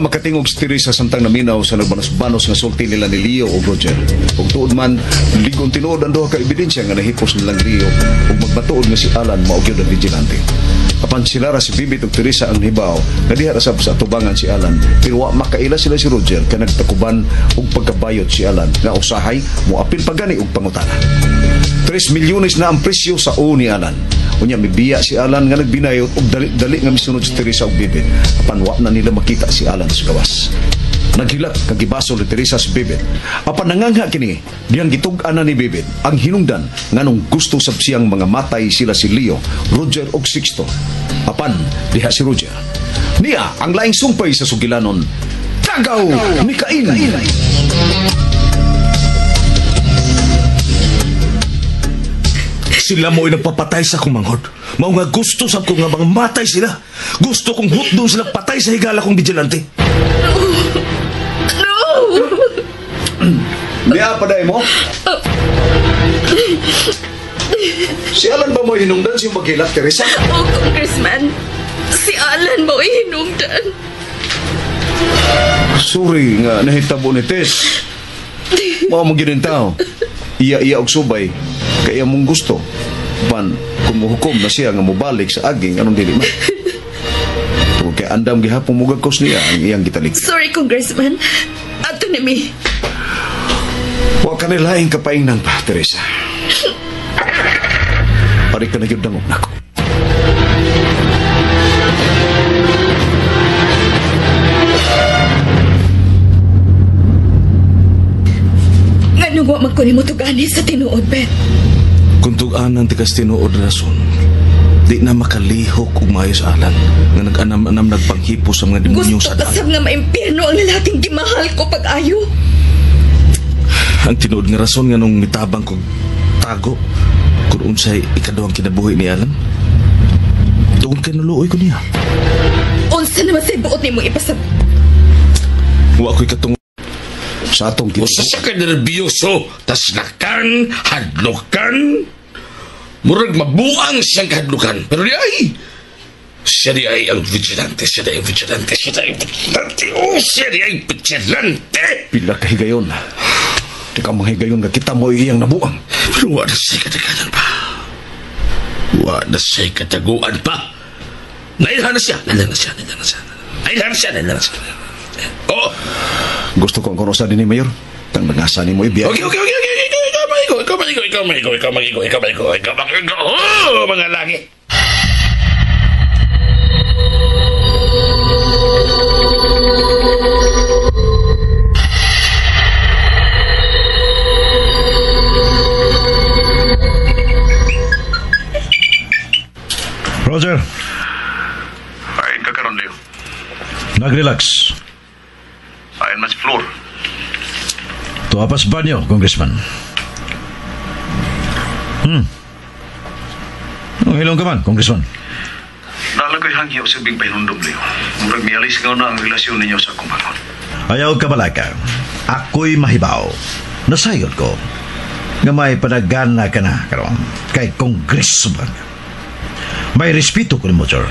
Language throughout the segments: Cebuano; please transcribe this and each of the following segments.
Wa makatingog si Teresa samtang naminaw sa nagbanos-banos nga sulti nila ni Leo ug Roger. Ug tuod man, ligon tinuod ang duha ka ebidensya nga nahipos nilang Leo ug magmatuod nga si Alan mao gyud ang vigilante. Apan sila ra si Bibit ug Teresa ang hibaw nga diha ra sab sa atubangan si Alan, pero wa makaila sila si Roger kay nagtakuban og pagkabayot si Alan nga usahay moapil pa gani og pangutana. 3 milyones na ang presyo sa o ni Alan. Unya mibiya si Alan nga nagbinayot og dali-dali nga misunod si Teresa ug Bibit. Apan wa na nila makita si Alan sa gawas. Naghilak kag gibasol ni Teresa si Bibit. Apan nangangha kini diyang gitug-an na ni Bibit ang hinungdan nganong gusto sab siyang mga matay sila si Leo, Roger ug Sixto. Apan diha si Roger. Niya ang laing sumpay sa sugilanon. Tagaw ni Cain. Sila mo'y nagpapatay sa akong manghod. Mao nga gusto sab ko nga mga matay sila. Gusto kong hutdon sila patay sa higala kong vigilante. No! Niya pa dahil mo? Si Alan ba mo'y hinungdan siyang maghilak, Teresa? Oh, Congressman. Si Alan mo'y hinungdan. Sorry nga nahitabo ni Tess. Mao mo ginintao. Iya-iya og subay. Kaya mong gusto. Pan, kumuhukom na siya nga mobalik sa aging, anong dili man. Tungod kay andam gihapon mugagkos niya ang iyang gitalik. Sorry, Congressman. Ato na mi. Wa ka nilaing kapaingnan pa, Teresa. Pari ka na yun dangog nako. Nganong wa man ko nimo tugani sa tinuod, Bet? Kung tug-anan ti kas tinuod rason, di na makalihok og maayos Alan nga nag-anam-anam nagpanghipo sa mga demonyo Gusto sa ka daan. sab nga maimpierno ang lalaking gimahal ko pag-ayo. Ang tinuod nga rason nga nung mitabang kog tago kung unsay ikaduhang kinabuhi ni Alan, doon kay naluoy ko niya. Unsa naman say buot nimo ipasab? Wa ko'y katungod sa atong kita. Usa siya ka nerbiyoso, taslakan, hadlukan. Murag mabuang siyang kahadlukan. Pero di ay, siya di ay ang vigilante, siya di ay vigilante, siya di ay vigilante. Oh, siya di ay vigilante. Pila ka higayon. Di ka mga higayon nga kita mo iyang nabuang. Pero wa na siya'y kataganan pa. Wa na siya'y kataguan pa. Nailhan na siya, nailhan na siya, nailhan na siya. Nailhan na siya, nailhan na siya. Oh. Gusto ko ang kunosa din ni Mayor. Tang nagasa ni mo ibiya. Okay, okay, okay, okay. Ikaw maigo, ikaw maigo, ikaw maigo, ikaw maigo, ikaw maigo, ikaw maigo. Oh, mga lagi. Roger. Ayon ka karon, Leo. Nag-relax. Ayon man si Flor. Tuwa pa sa banyo, Congressman. Ang hilong ka man, Congressman. Nalagoy hangyo sa big pahinundom, Leo. Murag mialis nga na ang relasyon ninyo sa akong bangon. Ayaw ka balaka. Ako'y mahibaw. Nasayon ko nga may padagana ka na karon kay Congressman. May respeto ko nimo, sir.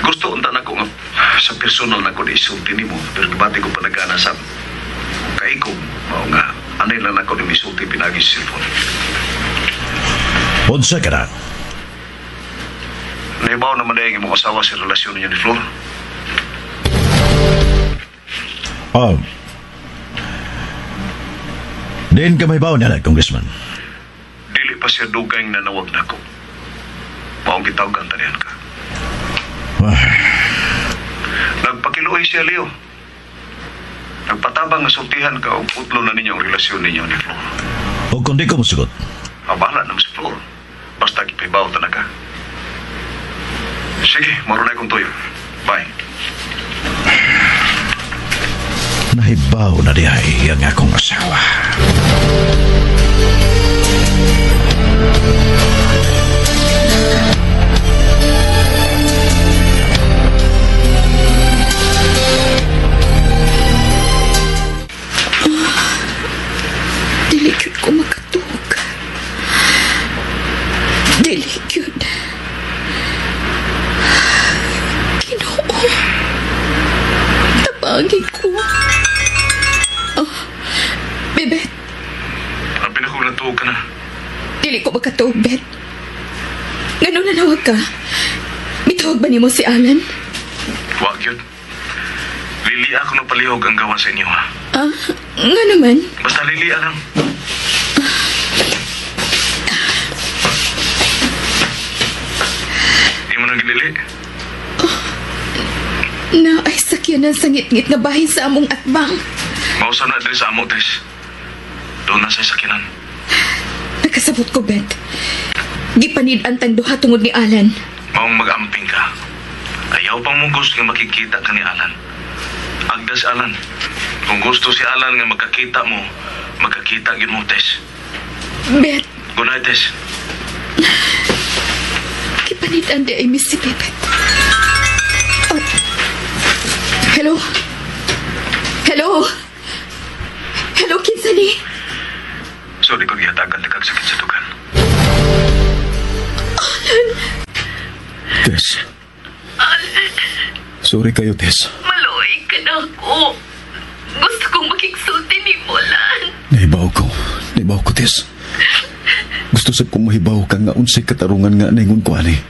Gusto unta na ko nga sa personal na ko ni isulti nimo, pero gibati ko panagana sa kaikog mao nga anay lang nako ni misulti pinagi sa cellphone. Unsa ka na? Nahibaw naman dahil ang imong asawa sa relasyon ninyo ni Flor. Oh. Diin ka mahibaw niya na, Congressman. Dili pa siya dugay nanawag nako. Maong gitawgan tanihan ka. Nagpakiluoy siya, Leo. Nagpatabang nga sultihan ka og putlo na ninyo ang relasyon ninyo ni Flor. O kung di ko musugot? Abala naman si Flor. Basta gipahibaw ta na ka. Sige, marunay kong tuyo. Bye. Nahibaw na dihay ang akong asawa. Dili gyud ko makatug. Dili gyud. Ginoo. Bebet. Apin ako natuog ka na. Dili ko makatuog, Bet. Ganun na nawag ka. Mitawag ba nimo si Alan? Wa gyud. Lili ako na palihog ang gawa sa inyo, ha? Ah, nga naman. Basta lili lang. Di mo nang gilili? Oh, na ay sakyanan sa ngit-ngit na bahin sa among atbang. Mausa na diri sa amo, Tess. Doon na sa sakyanan. Nakasabot ko, Bet. Gipanid-an tang duha tungod ni Alan. Maong mag-amping ka. Ayaw pang mong gusto nga makikita ka ni Alan. Agda si Alan. Kung gusto si Alan nga magkakita mo, magkakita gyud mo, Tess. Bet. Good night, Tess. Gipanid-an di ay miss si Bebet. Oh. Hello? Hello? Hello, kinsa ni? Sorry kung gihatagan kag sakit sa dugan. Alan! Tess. Alan! Sorry kayo, Tess. Maluoy ka na ako. Gusto kong makigsulti ni mo, Lan. Nahibaw ko. Nahibaw ko, Tess. Gusto sab kong mahibaw ka nga unsay katarungan nga naingon ko, ani.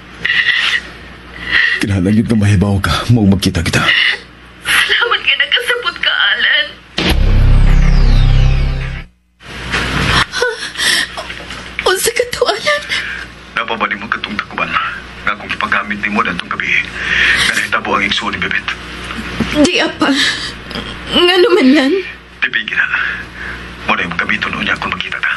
Kinahanglan yun nga mahibaw ka. Mao magkita kita. Salamat nga nakasabot ka, Alan. Unsa ka to, Alan? Napabali mo katong takuban nga kung ipagamit ni mo datong gabi. Nga nahitabo ang igsuon ni Bebet. Di apa. Nga naman yan. Pipigi na. Mo na yung gamiton unya kung magkita ta.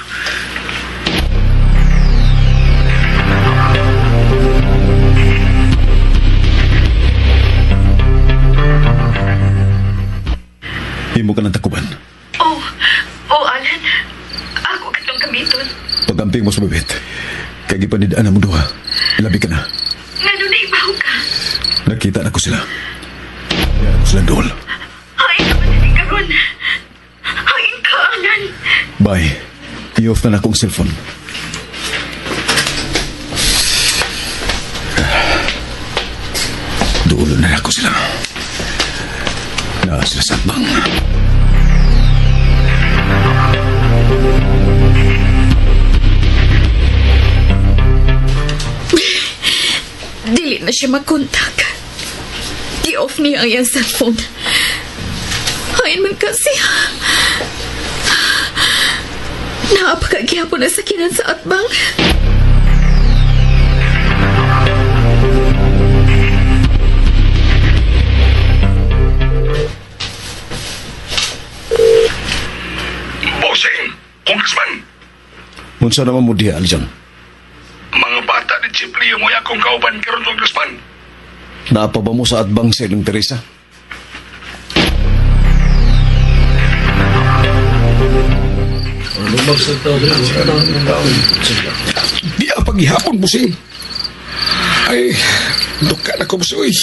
Imo ka ng takuban. Oh, oh, Alan. Ako katong gamiton. Pagamping mo sa Bebet. Kay gipanidaan na mo duha. Ilabi ka na. Ngano na ibaw ka? Nakita na ko sila. Kaya ako silang dool. Hain ka ba na karon? Hain ka, Alan. Bye. I-off na na akong cellphone. Dulo na ako sila. Naa sila sa atbang. Dili na siya magkontak. I-off niya ang iyang cellphone. Hain man kasi. Naapakagyapon na sakinan sa atbang. Bossing! Congressman! Unsa naman mo diha, Aljon? Mga bata ni Chief Leo mo akong kauban karon, Congressman. Naapa ba mo sa atbang sa inyong Teresa? Di ang paghihapon, Bossing. Ay, duka na ko, Bossing. Uy.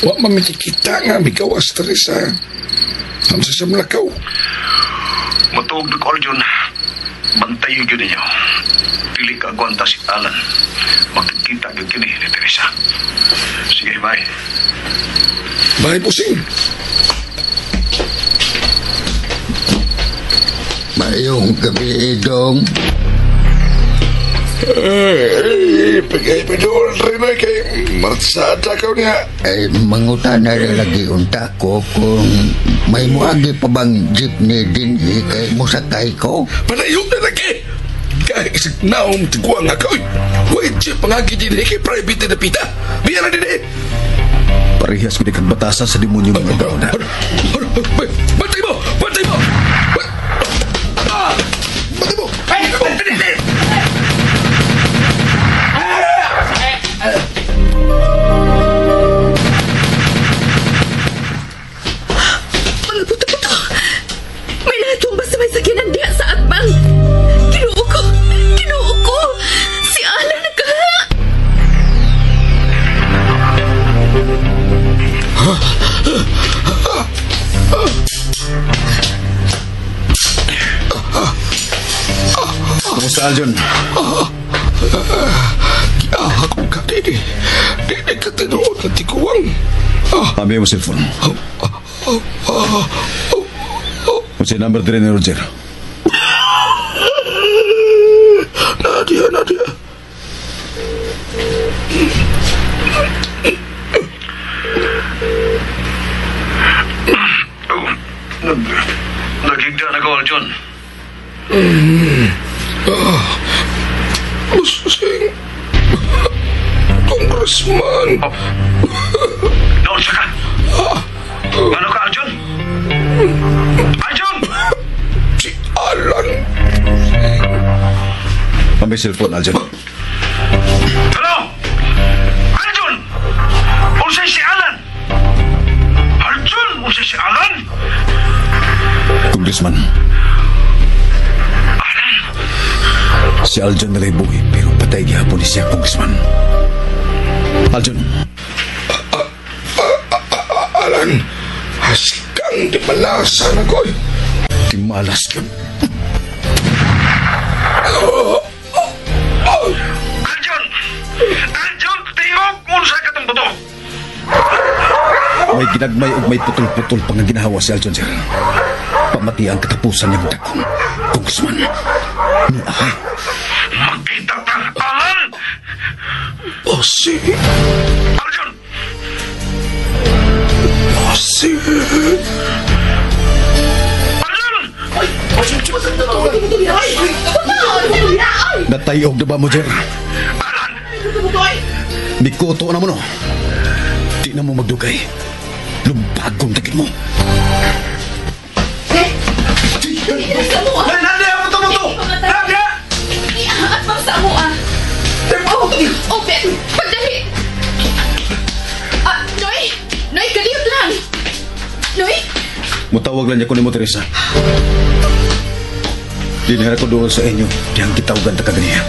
Wa man mikikita nga, migawas Teresa. Hamsa sa Malakaw. Matuog na ko, Arjun. Bantayin yun ninyo. Pili ka agwanta si Alan. Magkikita gyud kini ni Teresa. Sige, bye. Bye, Bossing. Mayong gabi, Dong. Ay, pag-ipidol rin na kay Marsada ka niya. Ay, mangutan na rin lagi unta ko kung may muagi pa bang jeepney din kay musakay ko. Panayon na lagi! Kahit isig naong tiguang nga ka, uy. Wait, jeep pangagi din kay private na pita. Biya na din eh. Parehas ko di kag batasan sa demonyo mga tao na. Bantay mo! Bantay mo! Bantay mo! Bantay mo! Mga buto-buto! May natumba sa may sakyanan diha sa atbang! Ginoo ko! Ginoo ko! Si Alan ka! Kumusta, Aljon? Ako ka, dili. Dili ka tinuod na tiguang. Pambi mo cellphone. Unsay number dire ni Roger? Nadia, Nadia. Nagigda na ko, Aljon. Busing. Congressman. Oh. Doon siya ka. Ano ka, Aljon? Aljon! Si Alan. May cellphone, Aljon. Hello? Aljon! Unsay si Alan? Aljon! Unsay si Alan? Congressman. Alan? Si Aljon na buhi, pero patay gihapon ni siya, Congressman. Aljon. Alan, haskang di malasa na ko. Di malas ka. Aljon! Aljon, tingog unsa ka tong buto. May ginagmay ug may putol-putol pang ginahawa si Aljon, sir. Pamati ang katapusan niyang dakong. Congressman. Niya. Magkita ta, Alan! Bossing. Aljon! Bossing. Aljon! Natayog na ba mo, Jer? Alan! Mikuto na mo, no? Di na mo magdugay. Lumbagong dagit mo. Nadia, muto-muto! Nadia! Iaatbang sa amo, ah. Oh, Ben, pagdali! Ah, Noy! Noy, kaliyot lang! Noy! Mutawag lang niya ko ni mo, Teresa. Dinara ko doon sa inyo. Diyang gitawagan ta kaganiya.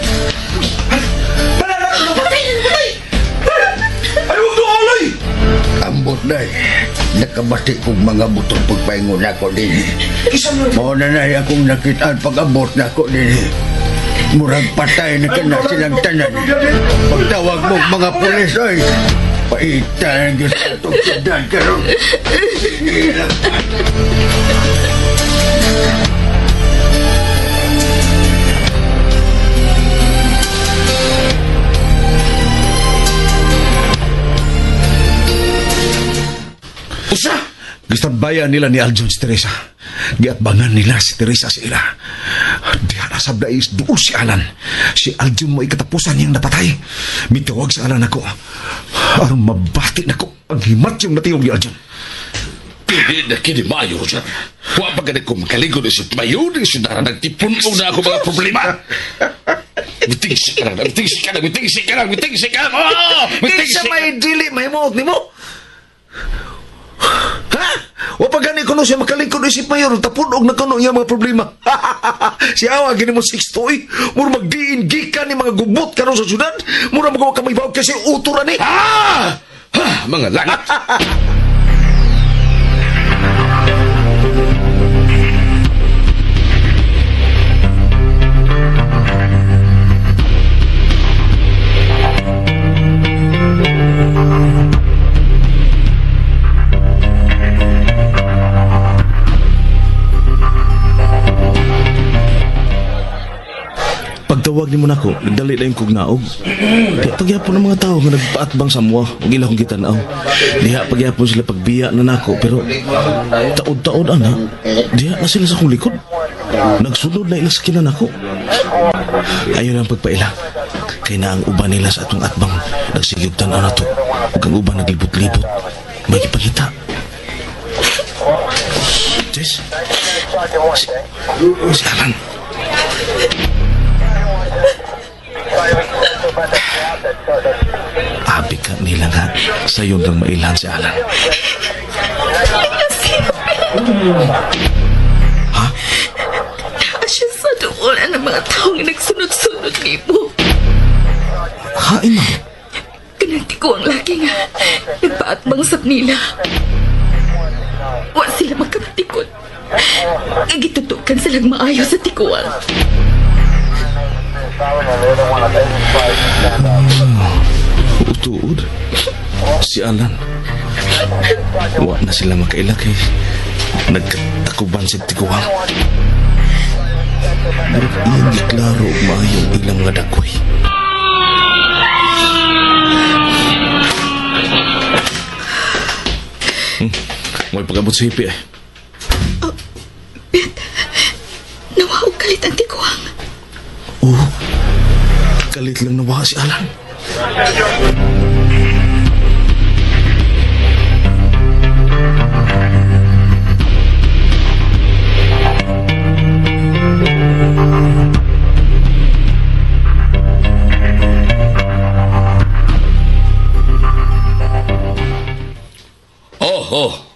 Ay, huwag doon, aloy! Ambot na eh. Nakabati kong mga butong pagpaingon ako din. Mao na na akong nakitaan pag-abot na ako din. Murag patay na ka na silang tanan. Pagtawag mo mga pulis, oy. Paita ang Diyos atong syudad karon. Usa! Gistanbayan nila ni Aljon si Teresa. Giatbangan nila si Teresa sa ila. Diha na sa dais duol si Alan. Si Aljon mo ikatapusan niyang napatay. Mitawag sa Alan ako. Aron mabati nako ang himat yung natiyog ni Aljon. Hindi na kini maayo, Roger. Wa pa ganit ko makaligod isip mayo ng syudara. Nagtipon-o na ako mga problema. Mitingsi ka lang, mitingsi ka lang, mitingsi ka lang, mitingsi ka lang. Oh! Mitingsi Kinsa may dili mahimuot nimo? Ha? Wa pa gani kuno siya makalingkod isip mayor, tapun-og na kuno iya mga problema. Si awa gini mo Sixto eh. Mura magdiin gikan ni mga gubot karon sa syudad. Mura magawa ka may bawag kasi uto ra ni. Ah! Ha, mga langit. Pagtawag ni mo nako, nagdali na yung kugnaog. Kaya pagyapon ng mga tao nga nagpaatbang sa mua, ug ila kong gitanaw. Diha pagyapon sila pagbiya na nako, pero taod-taod ana, diha na sila sa akong likod. Nagsunod na ila sa kinan nako. Ayaw lang pagpaila. Kaya na ang uban nila sa atong atbang nagsigig tan-aw na to. Ug ang uban naglibot-libot. May gipangita. Jess? Si Alan. Abi ka nila nga sayon lang mailhan si Alan. Ha? Siya sa doon ang mga taong nagsunod-sunod ni mo. Hain na. Kananti ko ang laki nga nagpaatbang sa nila. Wa sila magkapatikot. Gitutukan silang maayo sa tikuan. Utuod. Si Alan. Wa na sila makaila kay nagkatakuban sa tiguang. Murag iyang giklaro og maayo ang ilang mga dagway. May pag-abot sa hipi eh. Oh, Bet, nawa og kalit ang tiguang. Oo, kalit lang nawa si Alan.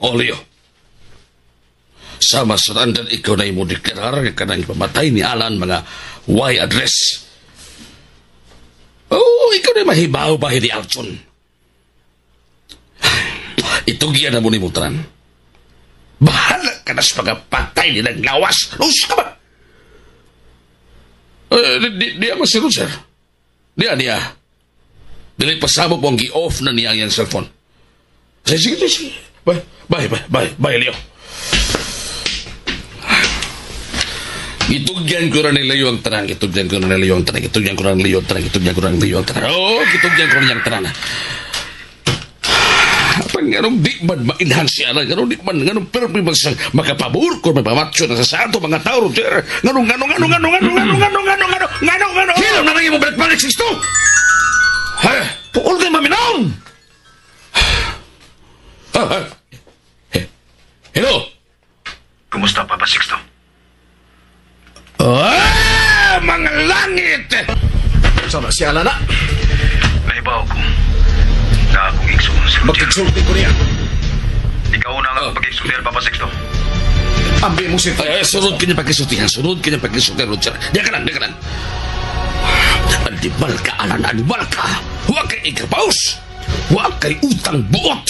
Oh, Leo. Sama sa randan ikaw na imo deklarar nga kanang pamatay ni Alan mga Y address. Oh, ikaw na mahibaw ba ni Alton? Itugyan na mo ni mo tanan. Bahala ka na sa pagpatay nilang lawas. Lus ka ba? Di ama si Roger. Di niya. Dili pasabog mo ang gi-off na niya ang iyang cellphone. Sige, sige. Bye, Leo. Itugyan ko na ni Leo ang tanan. Itugyan ko na ni Leo ang tanan. Itugyan ko na ni Leo ang tanan. Itugyan ko na ni Leo ang tanan. Oh, itugyan ko na niyang tanan. Apang anong di man mainhan si Alan, anong di man, anong permi man siyang makapabor kung may pamatsyo na sa ato mga tao, Roger. Nganong. Hilom na lang yung balik-balik, Sixto! Ha? Puol kayo maminaon! Hello? Kumusta, Papa Sixto? Ah, mga langit! Sama si Alan na. Nahibaw ko na akong igsoon si Roger. Magkigsulti ko niya. Ikaw na nga pag-igsultihan, Papa Sixto. Ambi mo si... Ay, sunod ka niya pagkisultihan. Sunod ka niya pagkisultihan, Roger. Diyan ka lang, diyan ka lang. Animal ka, Alan, animal ka. Huwag kay ikapaus. Huwag kay utang buot.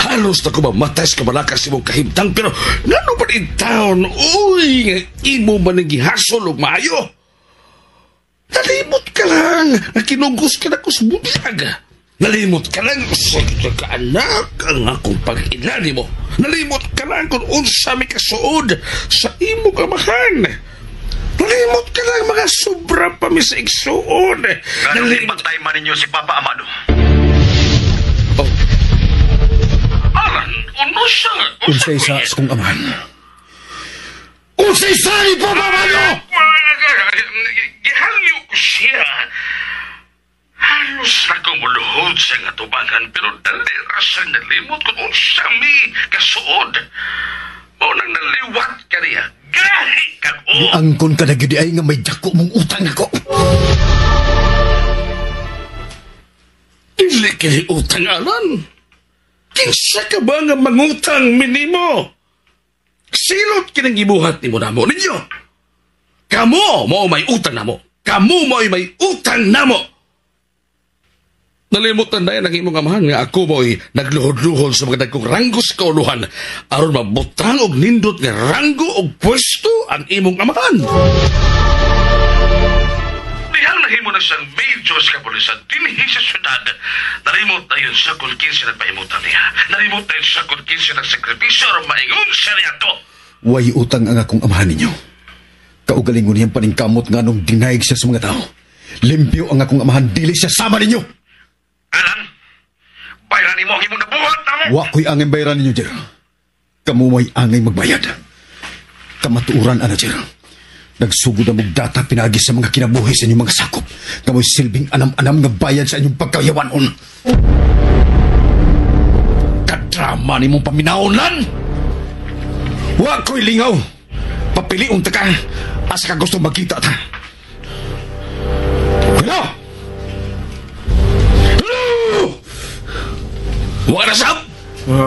Halos na ko mamatay sa kabalakas imong kahimtang, pero ngano ba in town? Uy, imo man ang gihasol og maayo. Nalimot ka lang. Nakinugos ka na ko sa budyag. Nalimot ka lang sa kaanak ang akong pag-ina nimo. Nalimot ka lang kung unsa may kasuod sa imong amahan. Nalimot ka lang mga sobra pa mi sa igsuon. Nalimot patay man ninyo si Papa Amado. Oh. Alan, uno siya. Unsay sa akong amahan? Unsay sa ni Papa Amado? Gihangyo ko siya. Halos na kumuluhod siya nga tubangan, pero dali ra siyang nalimot kung unsa mi kasuod. Mao nang naliwat ka niya. Gahi ka o! Niangkon ka na gyud ay nga may dako mong utang nako. Dili kini utang, Alan. Kinsa ka ba nga mangutang minimo? Silot kinang gibuhat nimo namo ninyo. Kamo mo may utang namo. Kamo mo may utang namo. Nalimutan na yan ang imong amahan nga ako mo'y nagluhod-luhod sa mga dagkong ranggo sa kauluhan aron mabutang og nindot nga ranggo og pwesto ang imong amahan. Dihang nahimo na siyang major sa kapulisan dinhi sa syudad. Nalimot na yun siya kung kinsa nagpahimutan niya. Nalimot na yun siya kung kinsa nagsakripisyo aron maingon siya niya to. Way utang ang akong amahan ninyo. Kaugalingon niyang paningkamot nga nung dinaig siya sa mga tao. Limpyo ang akong amahan, dili siya sama ninyo. Alan, bayaran nimo ang imong nabuhat namo. Wa ko'y angay bayaran ninyo, Jer. Kamu may angay magbayad. Kamatuoran, ana, Jer. Nagsugod ang data pinagi sa mga kinabuhi sa inyong mga sakop. Kamoy silbing anam-anam nga bayad sa inyong pagkayawanon. Kadrama ni mong paminaonan! Wa ko'y lingaw. Papiliun ta ka. Asa ka gusto magkita ta. Hello! Wa na sab! Ayo,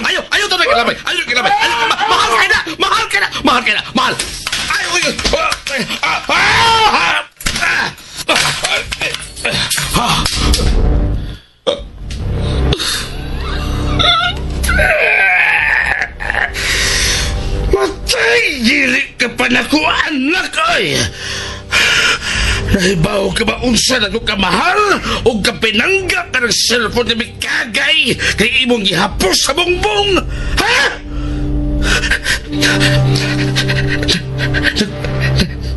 ayo, ayo, kilamay, ayo, kilamay, ayo, mahal ka na, mahal ka na, mahal ka na, mahal. Ayo, ayo, Matay, dili ka pa na ko, anak, ay. Nahibaw ka ba unsa na ka mahal o kapinangga ka ng cellphone na may kagay kay imong gihapos sa bongbong? Ha?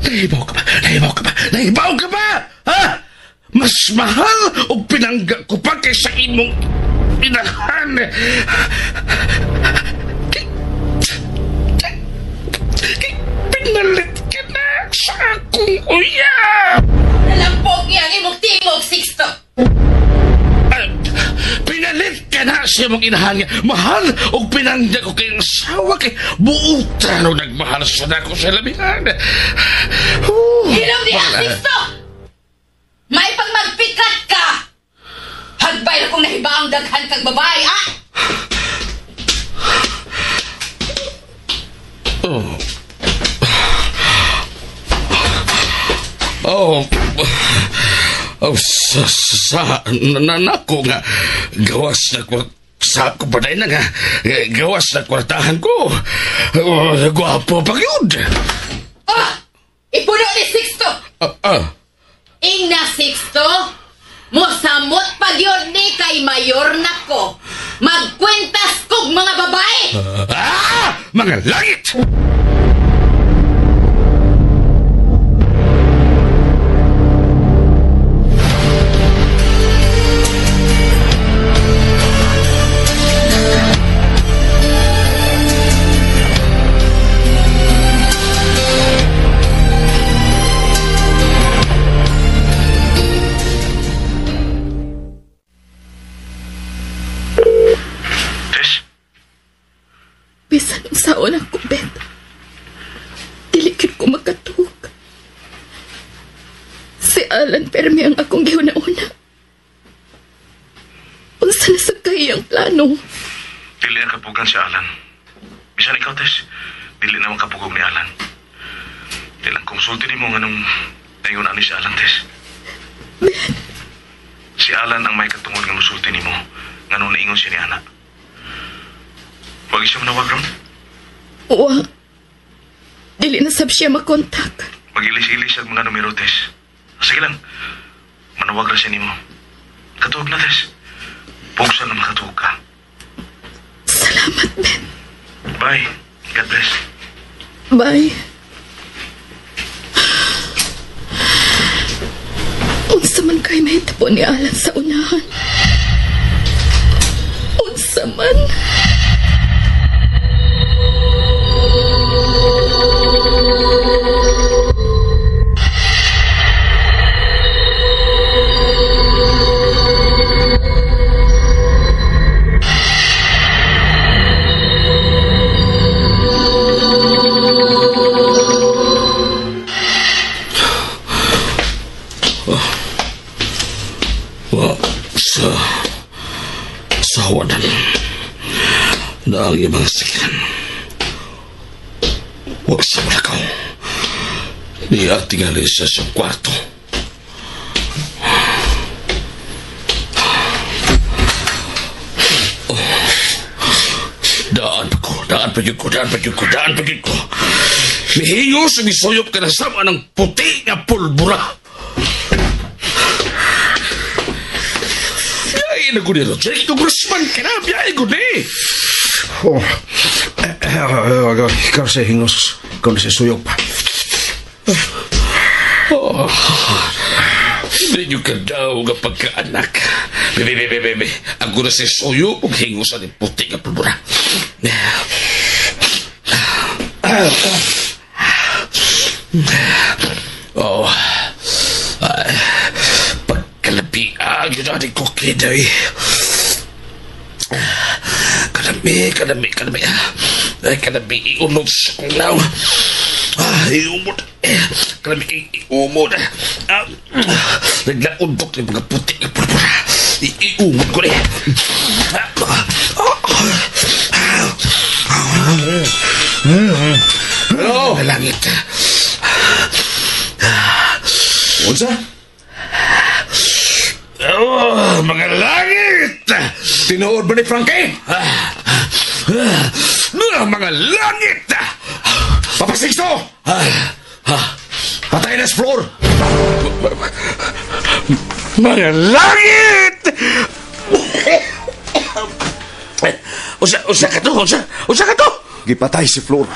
Nahibaw ka ba? Nahibaw ka ba? Nahibaw ka ba? Ha? Mas mahal o pinangga ko pa kaysa imong inahan. Pinalit ka na sa akong uyab! Nalampog niya ang imong tingog, Sixto! Pinalit ka na sa imong inahan nga. Mahal o pinangga ko kayong asawa kay buutan o nagmahal sa nako sa labihan. Hilom niya, Sixto! May pagmagpikat ka! Hagbay na kung nahibaang daghan kag babae, ah! Oh. Oh, oh, sa nako nga gawas na sa ko pa na nga gawas na kwartahan ko. Oh, gwapo pa yun. Ah, ipuno ni Sixto. Ingna Sixto, mosamot pa yun ni kay mayor nako. Magkwentas kog mga babae. Ah, mga langit. Bisan unsaon ako, Bet. Dili gyud ko makatuog. Si Alan permi ang akong gihuna-una. Unsa na sa kay ang plano? Dili ang kapugan si Alan. Bisan ikaw, Tess, dili na makapugog ni Alan. Dili ang konsulti nimo nganong naingon ani si Alan, Tess. Bet. Si Alan ang may katungod nga mosulti nimo nganong naingon siya ni Ana. Wag siya manawag ron? Wa. Dili na sab siya makontak. Mag-ilis-ilis ang mga numero, Tess. Sige lang. Manawag ra siya nimo. Katuog na, Tess. Pugsan na makatuog ka. Salamat, Ben. Bye. God bless. Bye. Unsa man kay mahitabo ni Alan sa unahan? Unsa man? Sa hawanan na ang ibang sakyan. Huwag sa malakaw. Di ating alis sa siyang kwarto. Oh. Daan pa ko, daan pa yun ko, daan pa yun ko, daan pa yun ko. Mihingos ang isuyop ka na sama ng puti nga pulbura. Biyahe na ko ni Roger. Congressman ka na. Biyahe ko ni. Oh. Ikaw sa hingos. Ikaw na sa suyop. Oh. Hindi nyo ka daw nga pagkaanak. Bebe, bebe, bebe. Ako na sa suyop ug hingos ang puti nga pulbura. Oh. Pagkalabi, yun ko kiday. Kalami, kalami, kalami. Kalami, iunod sa kong law. Iumod. Kalami, iumod. Naglaundok ng mga puti ng purpura. Iumod ko rin. Hello? Langit. Unsa? Oh, mga langit! Tinuod ba ni Frankie? Mga langit! Papa Sixto! Patay na si Flor! Mga langit! Usa ka to, usa ka to! Gipatay si Flor.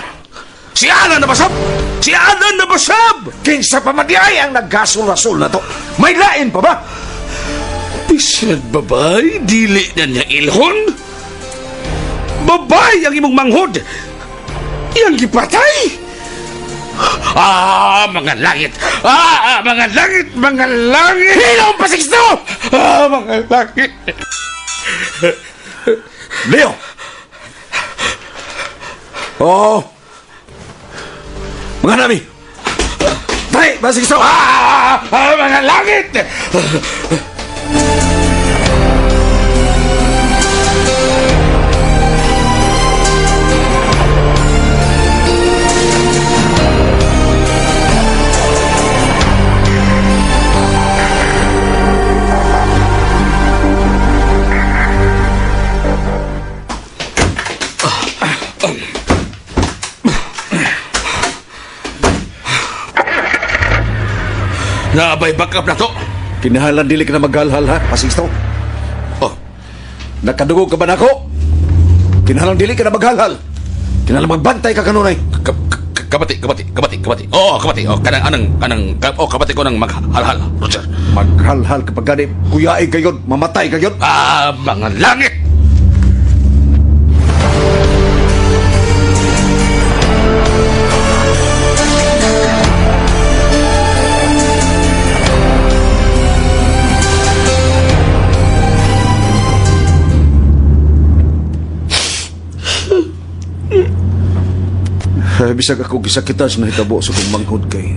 Si Alan nabasab! Si Alan nabasab! Kinsa pa man diay ang naggasol-rasol na to? May lain pa ba? Bisan babay, dili na niya ilhon. Babay ang imong manghod. Iyang gipatay. Ah, mga langit! Ah, mga langit! Mga langit! Hilom pa, Sixto! Ah, mga langit! Leo! Oh! Mga nami! Tay, ba, Sixto? Ah, mga langit! Naabay backup na to. Kinahalan dili ka na maghalhal ha, Pasixto. Oh. Nakadugog ka ba nako? Kinahalan dili ka na maghalhal. Kinahalan magbantay ka kanunay. Kabati. Oo, kabati. Oh, kanang anang oh, kabati ko nang maghalhal, Roger. Maghalhal kapag gani, kuyae kayon, mamatay kayon. Ah, mga langit. Bisag ako gisakitan sa nahitabo sa kong manghod kay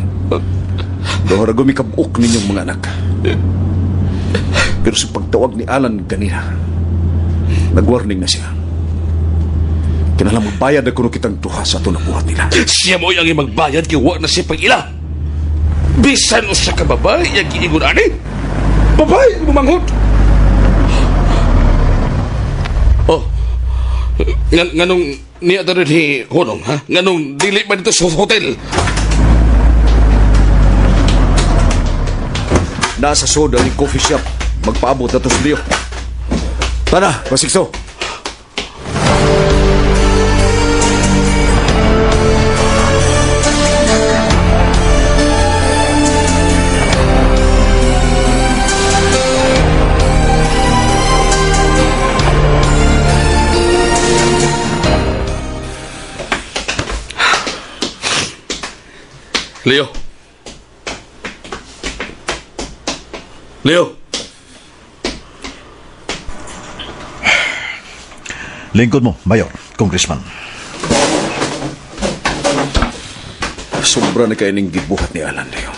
dohara gumikabok ninyong mga anak. Pero sa pagtawag ni Alan ganina, nagwarning na siya. Kinahanglan magbayad na kuno kitang duha sa ato nabuhat nila. Siya mo ang magbayad kay wa na siya pag-ila. Bisan usa ka babae yang giingon ani. Babae ang manghod. Oh. Nganong niya ta rin ni Honong, ha? Nganong dili man dito sa hotel? Nasa soda ni coffee shop. Magpaabot na to sa Leo. Tana, Pasikso. Leo. Leo. Lingkod mo, Mayor, Congressman. Sobra na kayo ning gibuhat ni Alan, Leo.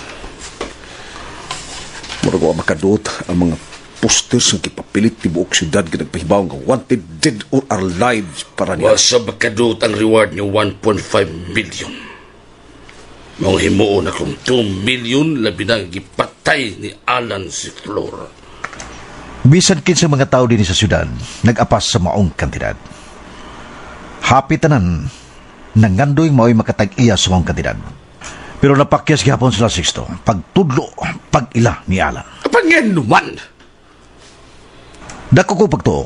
Murag wa makaduot ang mga posters ang kipapilit tibuok syudad nga nagpahibaw nga wanted dead or alive para niya. Wa sa makaduot ang reward niyo 1.5 million. Mga himuon akong 2 million labi na gipatay ni Alan si Flor. Bisan kinsa mga tao din sa syudad, nag-apas sa maong kantidad. Happy tanan, nangandoy mao'y makatag-iya sa maong kantidad. Pero napakyas gihapon sila Sixto, pagtudlo, pag-ila ni Alan. Panganuman! Dako ko pagtuo.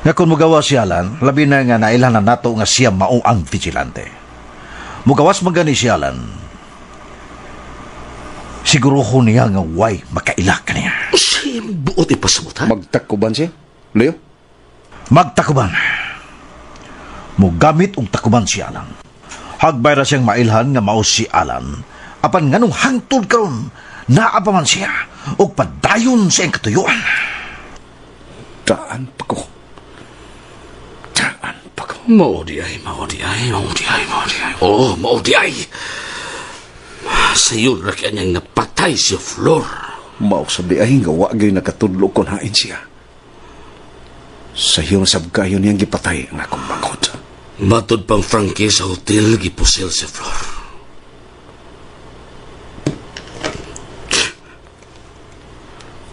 Nga kung mugawa si Alan, labi na nga nailan na nato nga siya mao ang vigilante. Mugawas man gani si Alan, siguro ko niya nga way makaila ka niya. Siya buot ipasabot, ha? Magtakuban siya, Leo? Magtakuban. Mugamit og takuban si Alan. Hagbay ra siyang mailhan nga mao si Alan. Apan nganong hangtod karon, naa pa man siya og padayon sa iyang katuyuan. Daan pa ko. Daan pa ko. Mao di ay. Oh, mao di ay. Sayo ra kay niyang napatay si Flor. Mao sab di ay nga wa gyud nakatudlo kon hain siya. Sayo sab kayo niyang gipatay ang akong manghod. Matod pang Frankie sa hotel gipusil si Flor.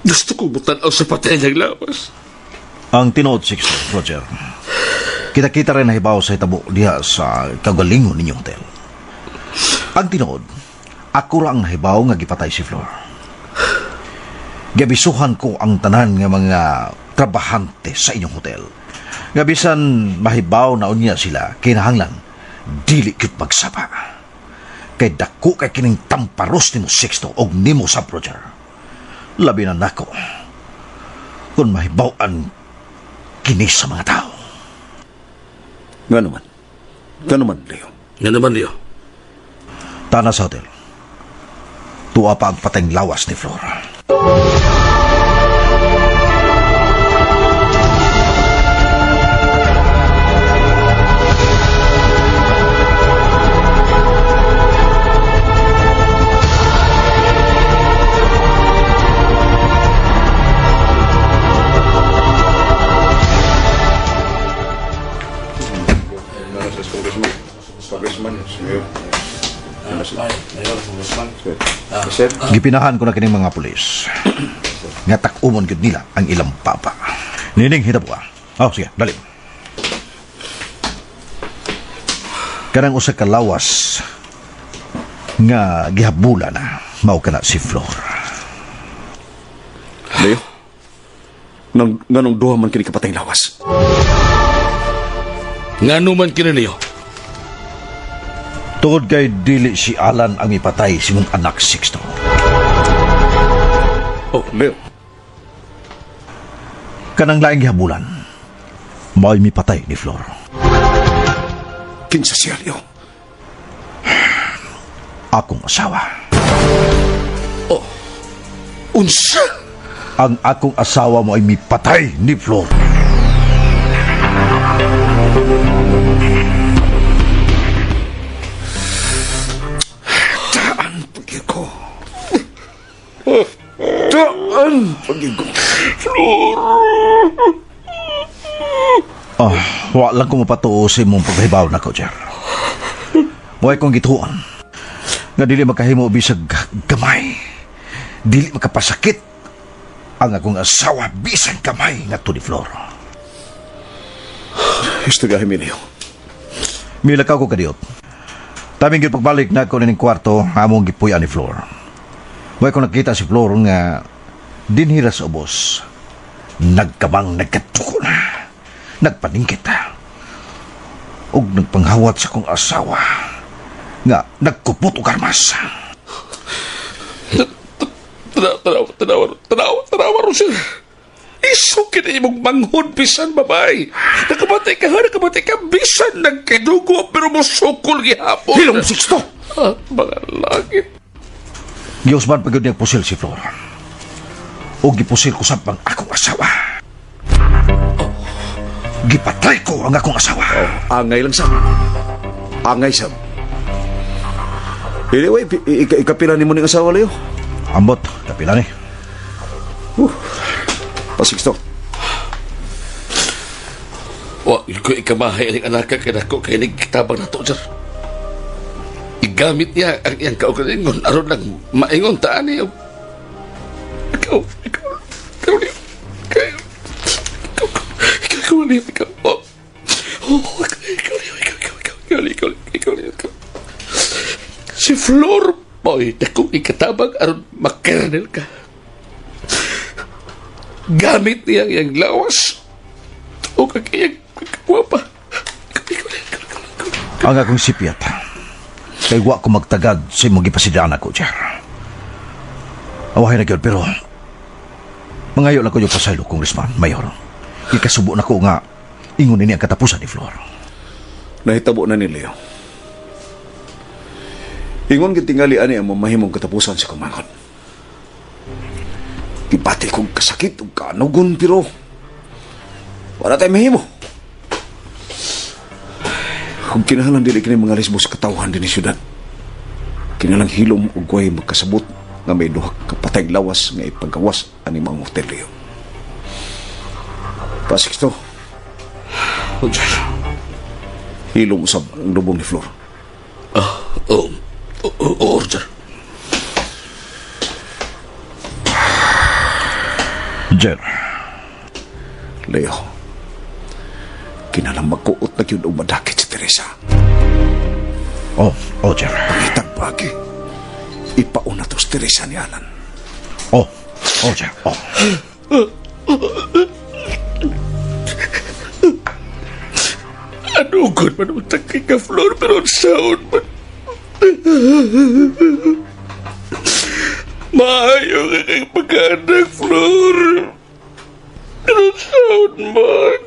Gusto ko butan-aw sa patay niyang lawas. Ang tinuod, Sixto, Roger. Kita-kita rin nahibaw sa itabo diha sa kagalingon ninyong hotel. Ang tinuod, ako ra ang nahibaw nga gipatay si Flor. Gabisuhan ko ang tanan nga mga trabahante sa inyong hotel. Nga bisan mahibaw na unya sila, kinahanglan dili gyud magsaba. Kay dako kay kining tamparos nimo Sixto og nimo sab Roger. Labi na nako kung mahibaw-an kini sa mga tao. Nga naman. Nga naman, Leo. Nga naman, Leo. Tana sa hotel. Tuwa pa ang pateng lawas ni Flor. Gipinahan ko na kining mga pulis. Nga tak-umon gyud nila ang ilang papa. Nining hitabo ka. Oh, sige, dali. Kanang usa ka lawas nga gihabula na mao kana si Flor. Leo, nganong duha man kini kapatay lawas? Ngano man kini, Leo? Tungod kay dili si Alan ang ipatay si mong anak Sixto. Oh, Leo. Kanang laing gihabulan, mao'y mipatay ni Flor. Kinsa siya, Leo? Akong asawa. Oh, unsa? Ang akong asawa mo ay mipatay ni Flor. Daan pagyo ko. Daan pagyo ko. Flor! Oh, wa lang ko mapatuo sa imong paghibaw na ko, Jer. Muhay kong gituan. Nga dili makahimo bisag gamay. Dili makapasakit ang akong asawa bisan gamay nga to ni Flor. Istorya, Emilio. Milakaw ko kadiyot. Taming gyud pagbalik na ako nining kwarto, among gipuy-an ni Flor. Muhay ko nakita si Flor nga dinhira sa ubos. Nagkamang nagkatuko na. Nagpaningkit og nagpanghawat sa kong asawa nga nagkupot og armas. Tanawa, Roger. Iso kini imong manghod bisan babay. Nakabatay ka, nakabatay ka bisan nagkidugo pero mosukol gihapon. Hilong Sixto. Ah, mga langit. Giusban pa gyud niya pusil si Flor. Og gipusil ko sab ang akong asawa. Gipatay ko ang akong asawa. Oh, angay lang sab. Angay sab. Anyway, ikapila ni mo ning asawa, Leo? Ambot, kapila ni. Pasixto. Wa, ko ikamahay ang anak kay nako kay nagkitabang nato, sir. Igamit niya ang iyang kaugalingon aron lang maingon taan niyo. Ikaw, Leo. Ikaw, Leo, ikaw. Oh, ikaw, Leo, ikaw, Leo, ikaw. Si Flor, boy, dakong ikatabang aron makernel ka. Gamit niya ang iyang lawas o kag iyang kagwapa. Ang akong sipyat, kay wa ko magtagad sa imong gipasidaan ako, Jer. Awahin na gyud, pero mangayo lang ko yung pasaylo, Congressman, Mayor. Ikasubo na ko nga ingon ini ang katapusan ni Flor. Nahitabo na ni Leo. Ingon gitingali ani ang mamahimong katapusan sa kumangon. Gibati kong kasakit ug kanugon pero wala tayo mahimo. Kung kinahanglan dili kini mga lesbos katawhan dinhi syudad. Kinahanglan hilom ug way magkasabot nga may duha ka patay lawas nga ipagawas ani mga hotel, Leo. Pasixto. Hilom usab ang lubong ni Flor. Oh, Roger. Jer. Leo. Kinalang magkuot na yun o madakit si Teresa. Oh, Jer. Pangitag pagi. Ipauna to si Teresa ni Alan. Oh, Roger, oh. Anugon man utang kay ka, Flor, pero saon man. Maayo ka kay pagkaanak, Flor. Pero saon man.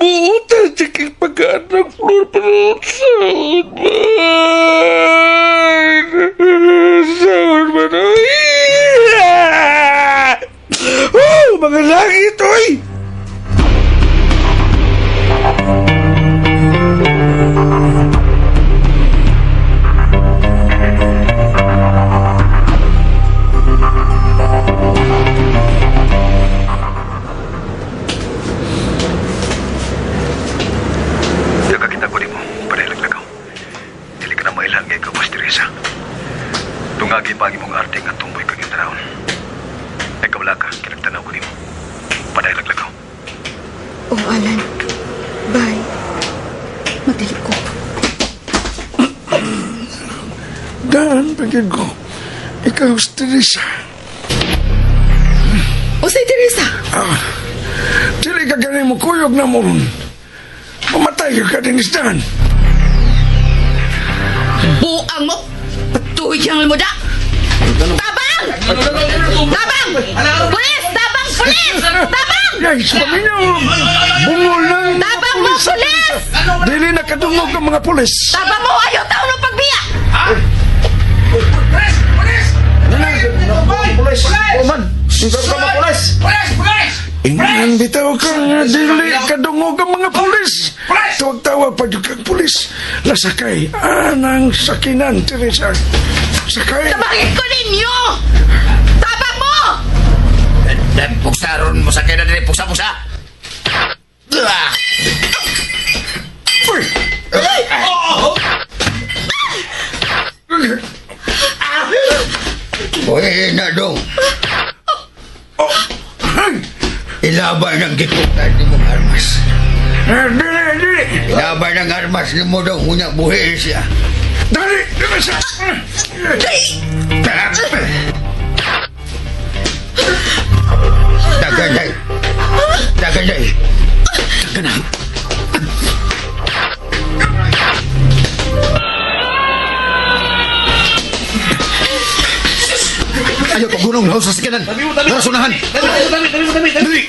Buutan siya kay pagkaanak, Flor, pero saon man. Saon man, oy. Oh, mga langit, oy! Nakakita ko nimo, padalag-lagaw. Dili ka na mailan nga ikaw, Mas Teresa. Tungagi pa ang imong arte nga tumboy kang iyong tanawon. Ikaw wala ka, kinagtanaw ko nimo. Padalag-lagaw. Oh, Alan. Bye. Magdali ko. Daan, pagyan ko. Ikaw si Teresa. O si Teresa? Dili ka ganin mo kuyog na mo ron. Mamatay ka din isdan. Buang mo! Patuyang mo da! Tabang! Tabang! Pulis! Tabang! Pulis! Tabang! Guys, paminaw! Bungol ng mga Tabang mo, pulis sa pulis! Teresa. Dili na kadungog ang mga pulis. Tabang mo! Ayaw taon ng pagbiya! Pulis! Oman! Pulis! Ingnan bitaw kang dili kadungog ang mga pulis. Tawag-tawag pa jud kang pulis. Lasakay anang sakinan, Teresa. Sakay. Tabangin ko ninyo! Tabang mo! Puksaron mo sa kaya na dili, puksa, puksa! Uy! Uy, na dong. Ilaban ang gitukan ni mong armas. Dili, dili. Ilaban ang armas ni mo dong, unya buhi siya. Dali, Teresa. Daganday. Daganday. Daganay. Ayaw pagunong laos sa sakanan. Tara, sunahan. Dali.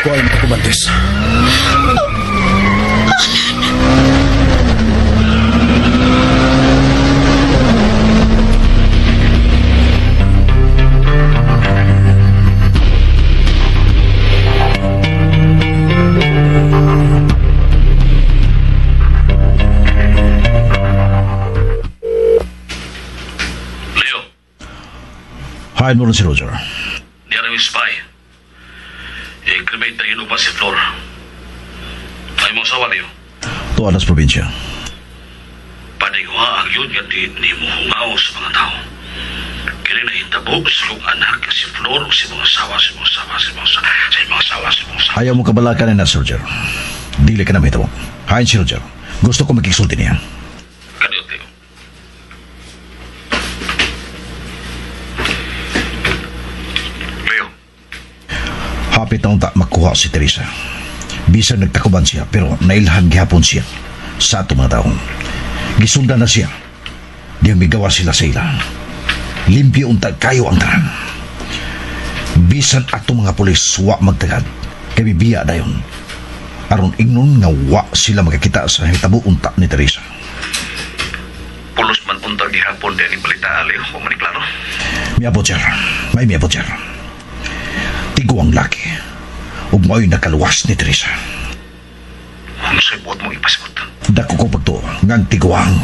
Kuha yung dokumentos. Leo, Hain mo rin si Roger. niya rin spy. I-cremate na inupa si Flor. Ay mo sawa, Leo. Tuwa na sa probinsya. Paniguha ang yun nga di ni mo hungaw sa mga tao. Kini nahitabo sa kong anak si Flor o si mga sawa, si mga sawa, si mga sawa, si mga sawa, si mga sawa. Ayaw mo kabalakan na, Roger. Dili ka na mahitabo. Hain si Roger. Gusto ko magkiksulti niya. Kaniot, Leo. Leo, Hapit na unta makuha si Teresa. Bisan nagtakuban siya, pero nailhan gihapon siya sa ato mga taong. Gisundan na siya. Diyang migawa sila sa ila. Limpyo unta kayo ang tanan. Bisan ato mga pulis wa magtagad. Kay bibiya dayon. Aron ingnon nga wa sila makakita sa hitabo unta ni Teresa. Pulos man unta gihapon din balita, Leo. Huwag man klaro. Miabot, sir. May miabot, sir. Tiguang laki. Ug mao'y nakaluwas ni Teresa. Unsay buot mong ipasabot? Dako ko pagtuo nga ang tiguang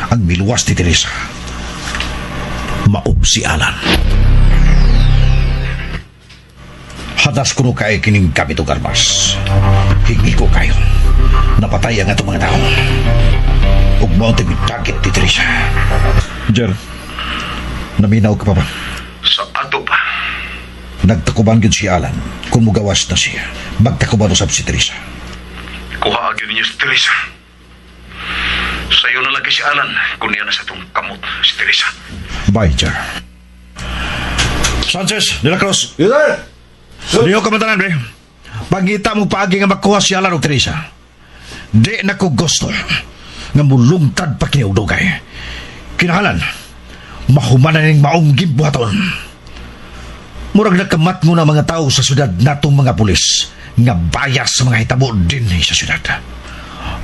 ang miluwas ni Teresa. Mao si Alan. Hadas kuno kay kining gamit og armas. Hingi ko kayo. Napatay ang atong mga tao. Ug mao target ni Teresa. Jer, naminaw ka pa ba? Sa ato pa. Nagtakuban gyud si Alan. Kung mugawas na siya, magtakuban usab si Teresa. Kuha gyud niya si Teresa. Sayo na lagi si Alan kung niya na sa itong kamot si Teresa. Bye, Jer. Sanchez, De La Cruz. Yes, sir. Diyo ka man tanan, pre. Pangita mo paagi nga makuha si Alan og Teresa. Di na ko gusto nga mulungtad pa kini og dugay. Kinahalan, mahumanan ning maong gibuhaton. Murag nakamat mo na mga tao sa syudad natong mga pulis nga bayas sa mga hitabo din sa syudad.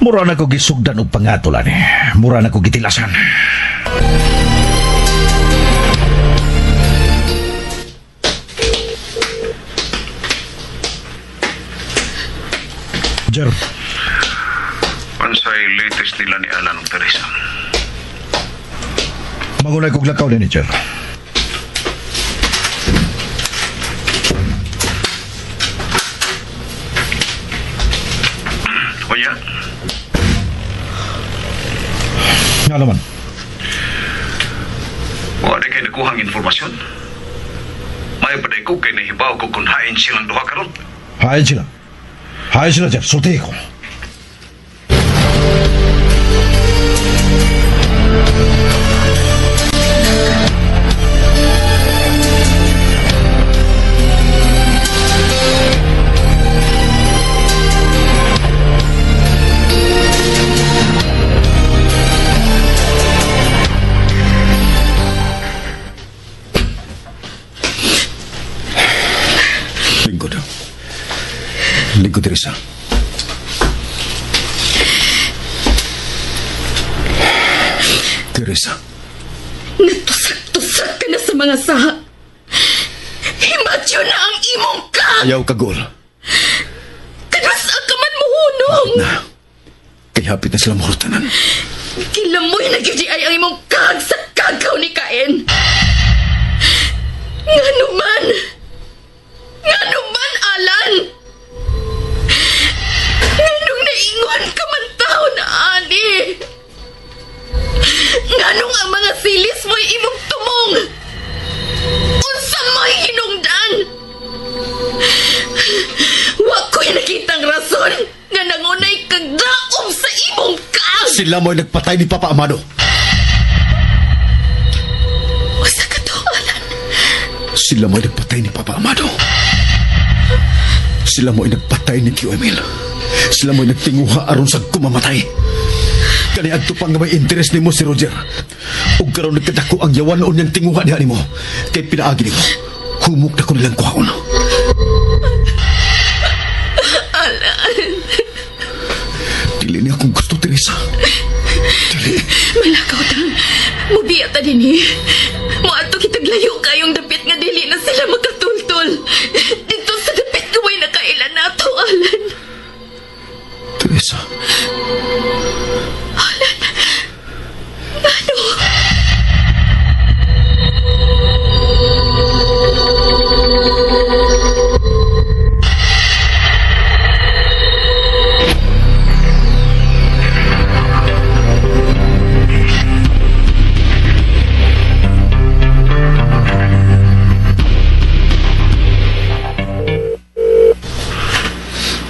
Mura na ko gisugdan og pangatulan eh. Mura na ko gitilasan. Jer, Unsay latest nila ni Alan ug Teresa? Magunay kog lakaw din ni Jer. Oya, Nga naman. wala kay nakuhang informasyon. May paday ko kay nahibaw ko kung hain silang duha karon. Hain sila. Hain sila, Jer. Sulti ko. Lingkod. Lingkod, Teresa. Teresa. Natusak-tusak ka na sa mga saha. Himatyo na ang imong kag! Ayaw kagol. Kanusa ka man muhunong! Na. Kay hapit na sila mahurtanan. Kilamoy na gyud ay ang imong kag sa kagaw ni Kain. Ngano man? Ngano man, Alan? Nganong naingon ka man tao na ani? Nganong ang mga silis mo'y imong tumong? Unsa mo'y hinungdan? Wa ko'y nakitang rason nga nangunay kag daom sa imong kag! Sila mo'y nagpatay ni Papa Amado. Usa ka to, Alan. Sila mo'y nagpatay ni Papa Amado. Sila mo'y nagpatay ni QML. Sila mo'y nagtinguha aron sa kumamatay. Kani adto pa nga may interes nimo si Roger. Ug karon nagkadako ang yawan noon niyang tinguha diha nimo. Kay pinaagi nimo. Humok na ko nilang kuhaon. Alan. Dili niya akong gusto, Teresa. Dili. Malakaw ta. Mubiya ta din eh. Moadto kitag layo kayong dapit nga dili na sila makatultol. Dito sa dapit gaway na kailan nato, Alan. Teresa. Alan. Ano?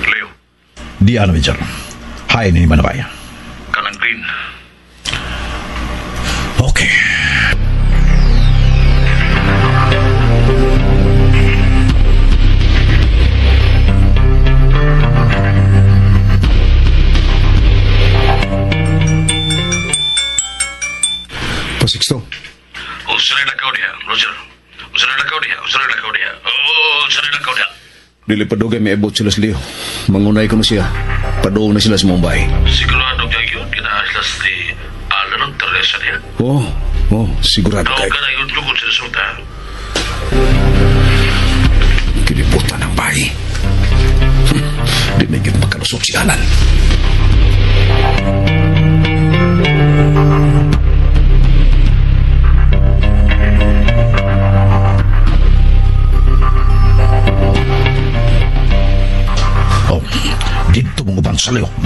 Leo. Di ano, Major. Hain ni Manabay. Kanang green. Okay. Pasixto. Usaray na kaw niya, Roger. Usaray na kaw niya, usaray na kaw niya. Oh, usaray na kaw niya. Dili pa dugay may abot sila sa Leo. Mangunay ko na siya. Paduong na sila sa Mumbai. Sigurado kayo yun, kinaaslas ni Alan ang Teresa niya. Oh, oh, sigurado Tawag kayo. ka na yun tungkol sa resulta. Kinibutan ang bahay. Di na yun makalusot si Alan.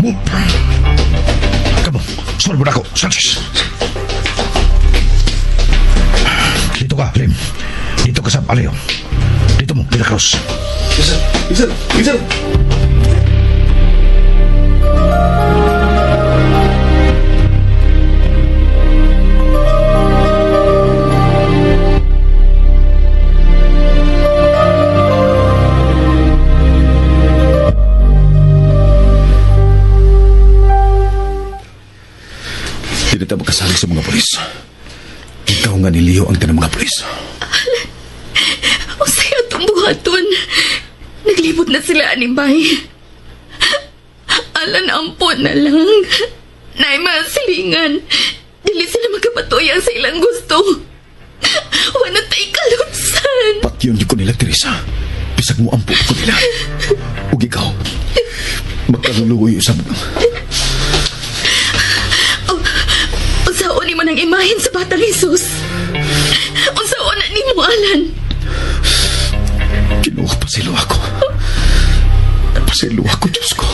Move. Come on, sunod mo na ako, Sanchez. Dito ka, Lim. Dito ka sa Aleo. Dito mo, De La Cruz. Yes, sir. Yes, sir. Yes, sir. Dili ta makasali sa mga polis. Ikaw nga ni Leo ang tanang mga polis. Usay atong buhaton. Naglibot na sila ani bay. Alan, ampon na lang. Naay mga silingan. Dili sila magkapatuyan sa ilang gusto. Wala tay kalutsan. Patyon ko nila, Teresa. Bisag mo ampon ko nila. Ug ikaw, magkaluluoy usab. Unsaon ni man ang imahen sa Batang Jesus? Unsaon na nimo, Alan? Ginoo, pasilo ako. Pasilo ako, Diyos ko.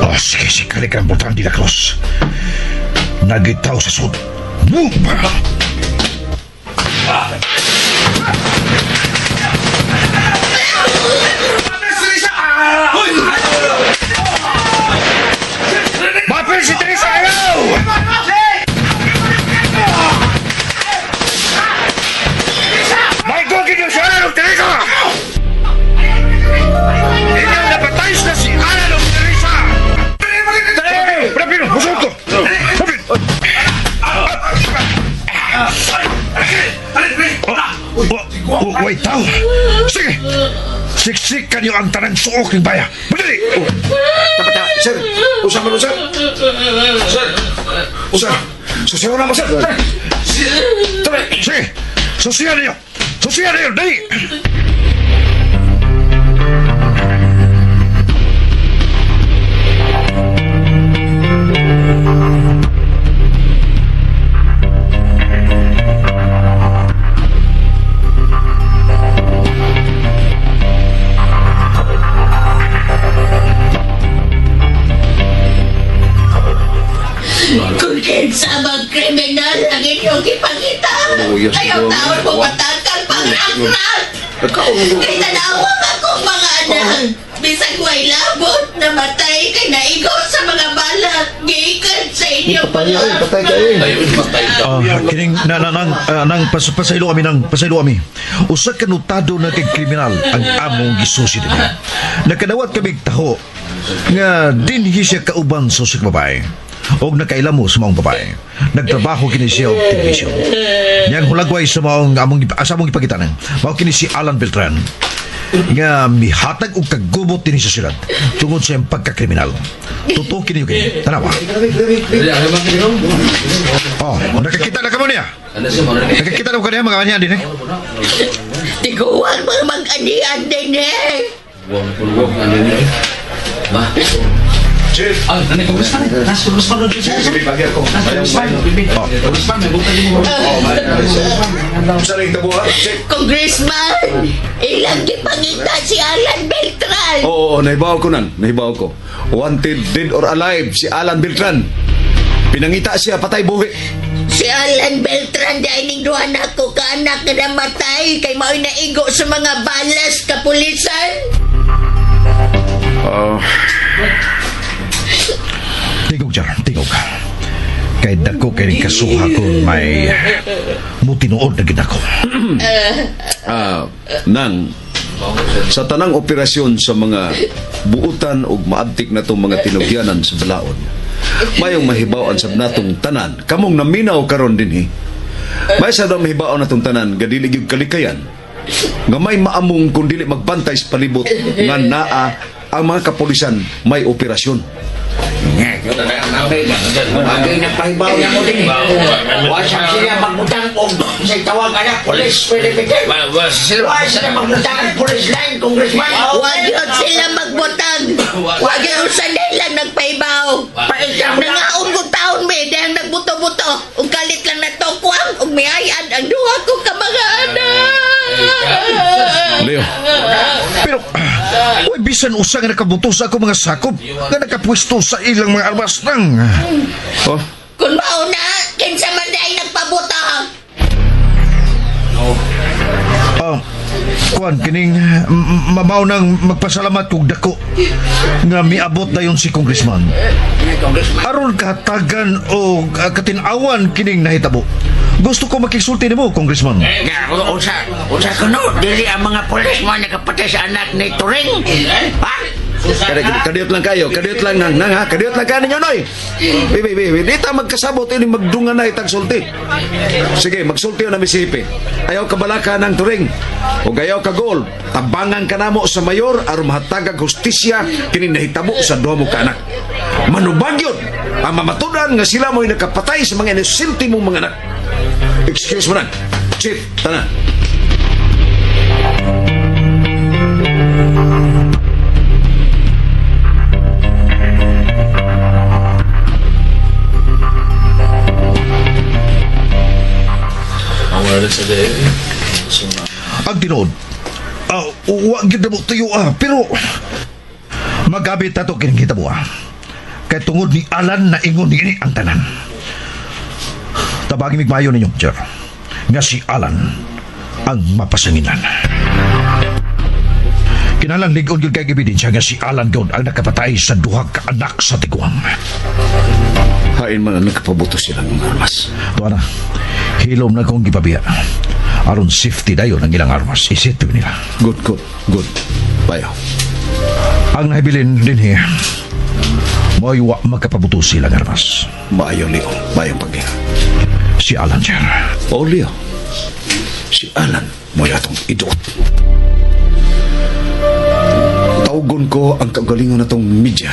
Oh, sige, sige, kalik ang butang De La Cruz. Nagitaw sa sud. Move! Mapil si Teresa! Ayaw! May gugin niyo si Alan ug Teresa! Inyo napatay na si Alan ug Teresa! Dali! Rapino! Busog ko! Rapino! Wait, tao! Sige! Siksikan niyo ang tanang suok ng baya! Madali! Dapat na, sir. Usap mo, sir. Sir. Usap. Susiyaw na mo, sir. Sir. Sige! Susiyan niyo! Susiyan niyo! Dali! Kung kinsa mga kriminal ang inyong gipangita, ayaw taon mo patakal pang-akrat. Kay tanawang akong mga anak, bisag way labot, namatay kay naigo sa mga balak, gikan sa inyong mga Patay kayo. Kining nang pasaylo kami nang pasaylo kami. Usa ka notado na kay kriminal ang among gisusi dinhi. Nakadawat kami taho nga dinhi siya kauban sa usang babae. Og nakailamo sa maong babae. Nagtrabaho kini siya og telebisyon. Niyang hulagway sa maong among sa among ipakitanan. Mao kini si Alan Beltran nga mihatag og kagubot dinhi sa syudad tungod sa iyang pagkakriminal. Totoo kini kini. Tanawa. Oh, nakakita na kamo niya. Nakakita na ko niya mga kanya din eh. Tiguang mga mag-anian din eh. Congressman, ilang gipangita si Alan Beltran. Oo, nahibaw ko nan. Nahibaw ko. Wanted, dead or alive, si Alan Beltran. Pinangita siya, patay buhi. Si Alan Beltran dahil ning duha nako ka anak nga namatay kay mao'y naigo sa mga balas kapulisan. Tigog jar, tigog. Kay dako kay kasuha kung may mutinuod na gid ako. Nang sa tanang operasyon sa mga buutan ug maabtik na tong mga tinugyanan sa balaod, mayong mahibaw-an sab natong tanan. Kamong naminaw karon dinhi. May sa daw mahibaw natong tanan ga dili gyud kalikayan nga may maamong kung dili magbantay sa palibot nga naa ang mga kapulisan may operasyon. Agay nagpahibaw na ko din. Wasang sila magbutang og sa tawag anak police perimeter. Wa sila magbutang og police line, congressman. Wa gyud sila magbutang. Wa gyud sa nila nagpahibaw. Nangaon ko taon me dahil nagbuto-buto. Ug kalit lang na tokwang ug miayan ang duha ko ka mga anak. Leo. Pero, uy, bisan usa nga nakabuto sa ako mga sakop nga nakapwesto sa ilang mga armas nang. Oh. Kung mao na, kinsa man di ay nagpabuto. Kuan, kining mamaw nang magpasalamat kog dako nga miabot na yun si Congressman. Aron kahatagan o katinawan kining nahitabo. Gusto ko makisulti nimo, Congressman. Usa kuno, dili ang mga pulis mo nakapatay sa anak ni Turing. Ha? Kadiyot lang kayo, kadiyot lang nang ha, kadiyot lang kayo ninyo, noy. Bibi, di ta magkasabot ini magdungan na itang sulti. Sige, magsulti na Mississippi. Ayaw ka balaka ng Turing. O gayaw ka gold, tabangan ka namo sa mayor aron mahatagag hustisya kini nahitabo sa duha mo ka anak. Manubag yun ang mamatudan nga sila mo'y nakapatay sa mga inosente mong mga anak. Excuse mo na, Chief, tana. Ang tinuod, wa gyud na mo tuyo pero magabit ato kining hitabo Kay tungod ni Alan na ingon niini ang tanan. Tabagi migmayo ninyo, Jer, nga si Alan ang mapasanginan. Kinalang ligon gyud kay ebidensya nga si Alan gyud ang nakapatay sa duha ka anak sa tiguang. Hain man ang nakapabuto silang mga armas. Tuwa na, hilom na kong gipabiya. Aron safety dayon ang ilang armas. Isipin nila. Good, good, good. Bayo. Ang nahibilin din here, mo'y wa makapabuto silang armas. Maayo, Leo. Maayo pag-iha. Si Alan, sir. Oh, Leo. Si Alan, mo'y atong iduot. Tawgon ko ang kagalingon na tong media.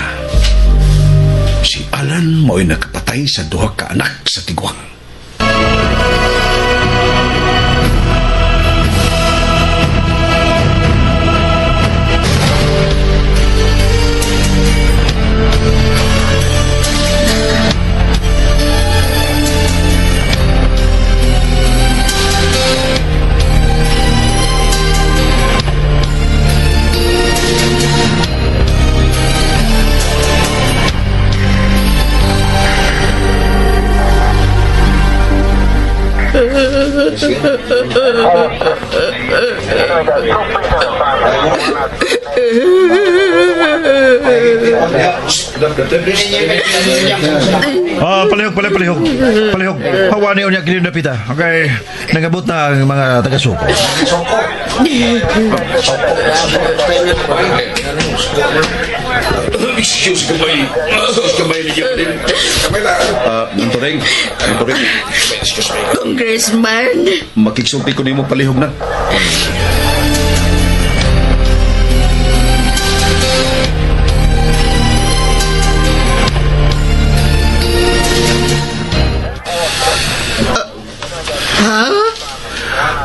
Si Alan mo'y nakapatay sa duha ka anak sa tiguang. Palihog. Palihog. Hawa niyo niya kinin napita. Okay, nangabot na ang mga taga-suko. Excuse kamay. Excuse kamay ninyo. Kamay lang. Nanturing. Nanturing. Excuse me. Congressman. Makiksulti ko nimo palihog na.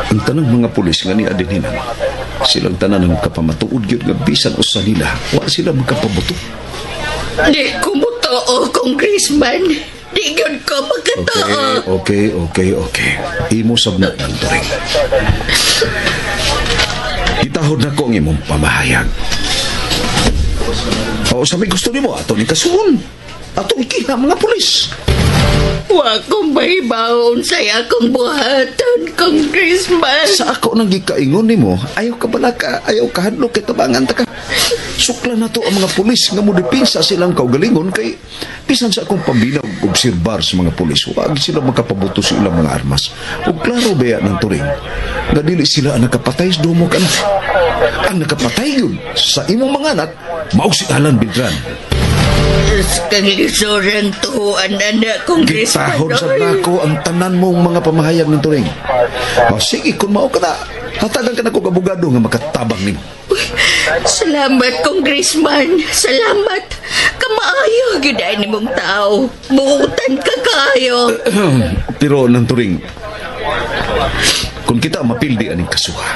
Ang tanang mga pulis nga ni Adinhinan, silang tanan ang kapamatuod gyud nga bisan usa nila, wa sila magkapabuto. Di ko motoo, Congressman. Di gyud ko makatoo. Okay. Imo sabnat ng turing. Gitahod na ko ang imong pamahayag. O sa may gusto nimo, ato ni kasuon. Ato ikiha mga pulis. Wa kong mahibaon sa akong buhatan, Congressman. Sa ako nang gikaingon nimo, ayaw ka balaka, ayaw ka hadlok kay tabangan ta ka. Sukla na to ang mga pulis nga modepensa silang kaugalingon kay bisan sa akong pambinaw obserbar sa mga pulis, wag sila makapabuto sa ilang mga armas. Ug klaro baya ng turing nga dili sila ang nakapatay sa dumo ka anak. Ang nakapatay yun sa imong mga anak, mao si Alan Bidran. Kangisuran tuan anak, Congressman. Gitahod sa nako ang tanan mong mga pamahayag ng turing. O sige, kung mao ka na, hatagan ka na kong abogado nga makatabang nimo. Salamat, Congressman. Salamat. Kamaayo gyud ay nimong tao. Buutan ka kayo. Pero nang turing, kung kita mapildi aning kasuha,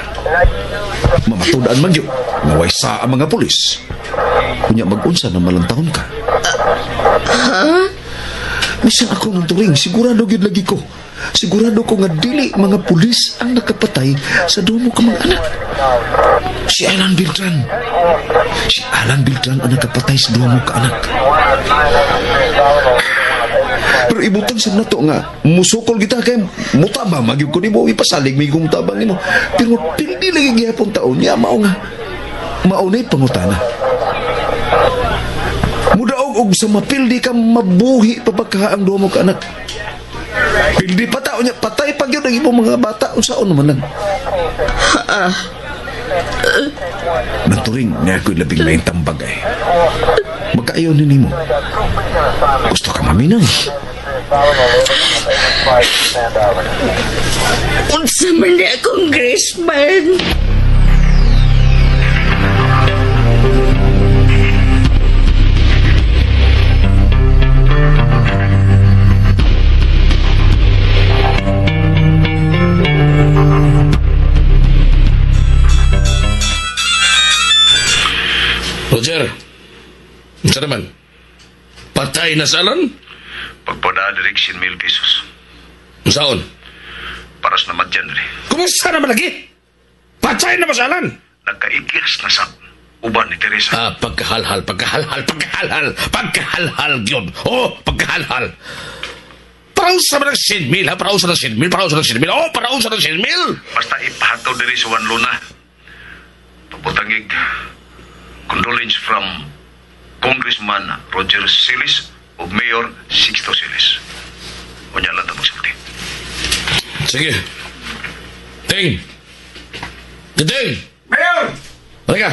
mamatud-an man yun, nga way sa ang mga pulis. Kunya mag-unsa na malantahon ka. Ha? Bisan ako ng turing, sigurado gyud lagi ko. Sigurado ko nga dili mga pulis ang nakapatay sa dumo ka mga anak. Si Alan Beltran. Si Alan Beltran ang nakapatay sa dumo ka anak. Pero ibutang sa nato nga musukol kita kay mutabang magyud ko nimo, ipasalig mi kung mutabang nimo. Pero pildi lagi gihapon taon niya mao nga mao nay pangutana. Mudaog og sa mapildi ka mabuhi pa ba ka ang duha mo ka anak. Pildi pa tao niya patay pa gyud ang imong mga bata, unsaon naman lang. Naturing niya ako'y labing may tambag ay. Magkaayaw ni nimo. Gusto ka maminaw. Unsa man na, Congressman? Roger, unsa naman? Patay na sa Alan? Pagpadaan diri 1,000 pesos. Unsaon? Paras na madyan diri. Kumusta naman lagi? Patay na ba sa Alan? Nagkaigyas na sab. Uban ni Teresa. Ah, pagkahalhal, pagkahalhal, pagkahalhal, pagkahalhal yun. Oh, pagkahalhal. Parausa man ng 1,000, ha? Parausa ng 1,000, parausa ng 1,000. Oh, parausa ng 1,000. Basta ipahataw diri sa Juan Luna. Pabutangig condolence from Congressman Roger Celis o Mayor Sixto Celis. Unya lang ta magsulti. Sige. Ting! Ting! Mayor! Halika!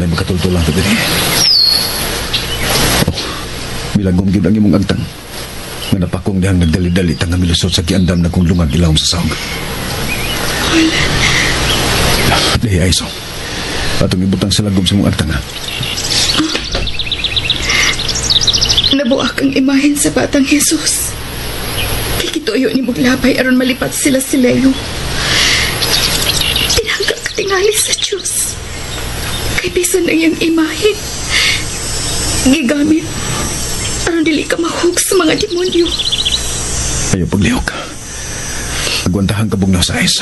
Makatultulan ta diri. Oh, bilagom gyud ang imong agtang. Nga napakong dihang nagdali-dali tanga milusot sa giandam na kong lungag ilawom sa sahog. Dihi ay so. Atong ibutang sa lagom sa imong agtang, ha? Nabuak ang imahen sa batang Jesus. Kikituyo ni maglabay aron malipat sila si Leo. Tinangga ka tingali sa Diyos. Kay bisan ang iyang imahe. Gigamit aron dili ka mahug sa mga demonyo. Ayaw paglihok. Agwantahan ka bugnaw sa ayos.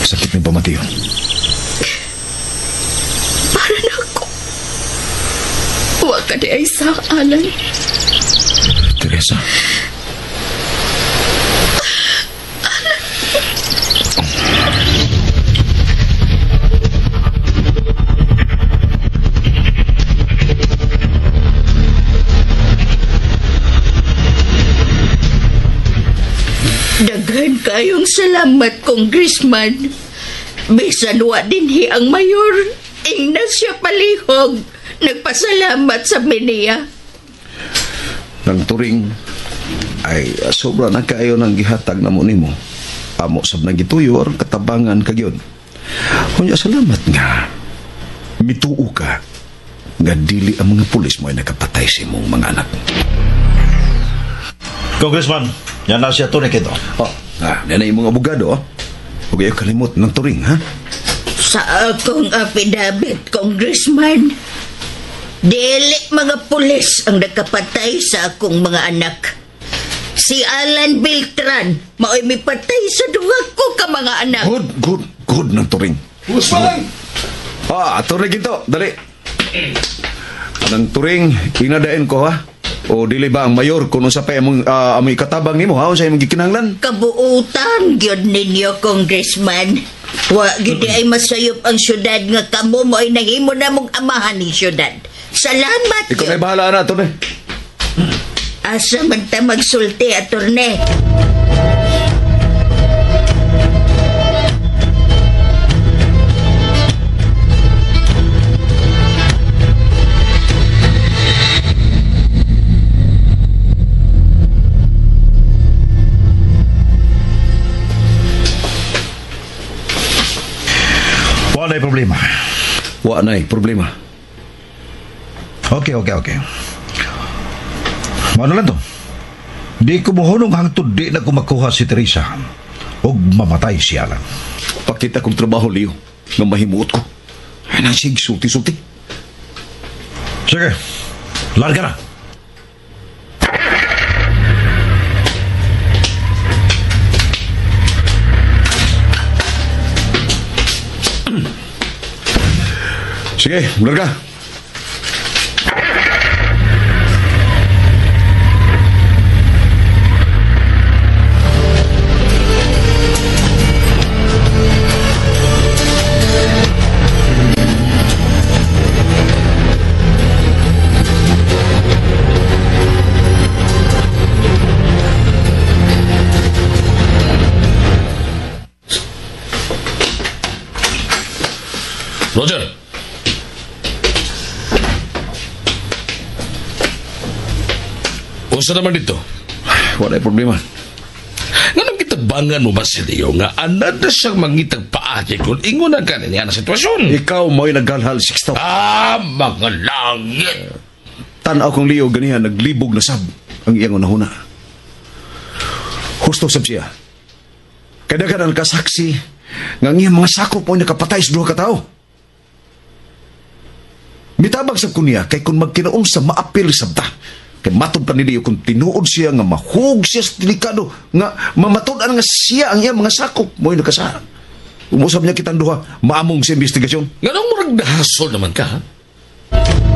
Sakit ni pamatiyon. Para na ako. Huwag ka di ay sa Alan. Teresa. Alan. Daghan kayong salamat, Congressman. Bisan wa dinhi ang mayor, ingna siya palihog. Nagpasalamat sa miniya. Nang turing ay sobra na kayo ng gihatag na mo nimo. Amo sab nang gituyo aron katabangan ka gyud. Unya salamat nga mituo ka nga dili ang mga pulis mo ay nakapatay sa imong mga anak. Congressman, yan na siya Tony Quito. Oh, yan na imong abogado, oh. Huwag kayo kalimot ng turing, ha? Sa akong affidavit, Congressman, dili mga pulis ang nakapatay sa akong mga anak. Si Alan Beltran, mao'y mipatay sa duha ko ka mga anak. Good, good, good ng turing. Congressman! Ah, Atty. Ginto, dali. Nang turing, inadain ko, ha? O dili ba ang mayor kung unsa pa imong amoy katabang nimo ha unsa imong gikinahanglan? Kabuutan gyud ninyo, Congressman. Wa gyud ay masayop ang syudad nga kamo mo ay nahimo na mong amahan ni syudad. Salamat. Ikaw na bahala na, attorney. Asa man ta magsulti, attorney? Wala na'y problema. Wala na'y problema. Okay. Mano lang to? Di ko muhunong hangtod di na kumakuha si Teresa og mamatay si Alan. Pakita kong trabaho, Leo, nga mahimuot ko. Ay, nasig, sulti-sulti. Sige, larga na. Sige, larga. Roger. Unsa naman dito? Wala problema. Nganong kitabangan mo ba si Leo nga anad na siyang mangitag paagi kung ingon ang kanin na sitwasyon? Ikaw mo'y naghalhal, Sixto. Ah, mga langit! Tanaw kong Leo ganihan, naglibog na sab ang iyang unahuna. Husto sab siya. Kadaghan ang kasaksi nga ang iyang mga sakop mo'y nakapatay sa duha ka tawo. Mitabang sab ko niya kay kung magkinaon sa maapil sab ta. Kay matod pa ni Leo kung tinuod siya nga mahug siya sa delikado nga mamatud-an nga siya ang iyang mga sakop mo'y nakasara. Umusab niya kitang duha, maamong sa investigasyon. Nganong murag nahasol naman ka, ha?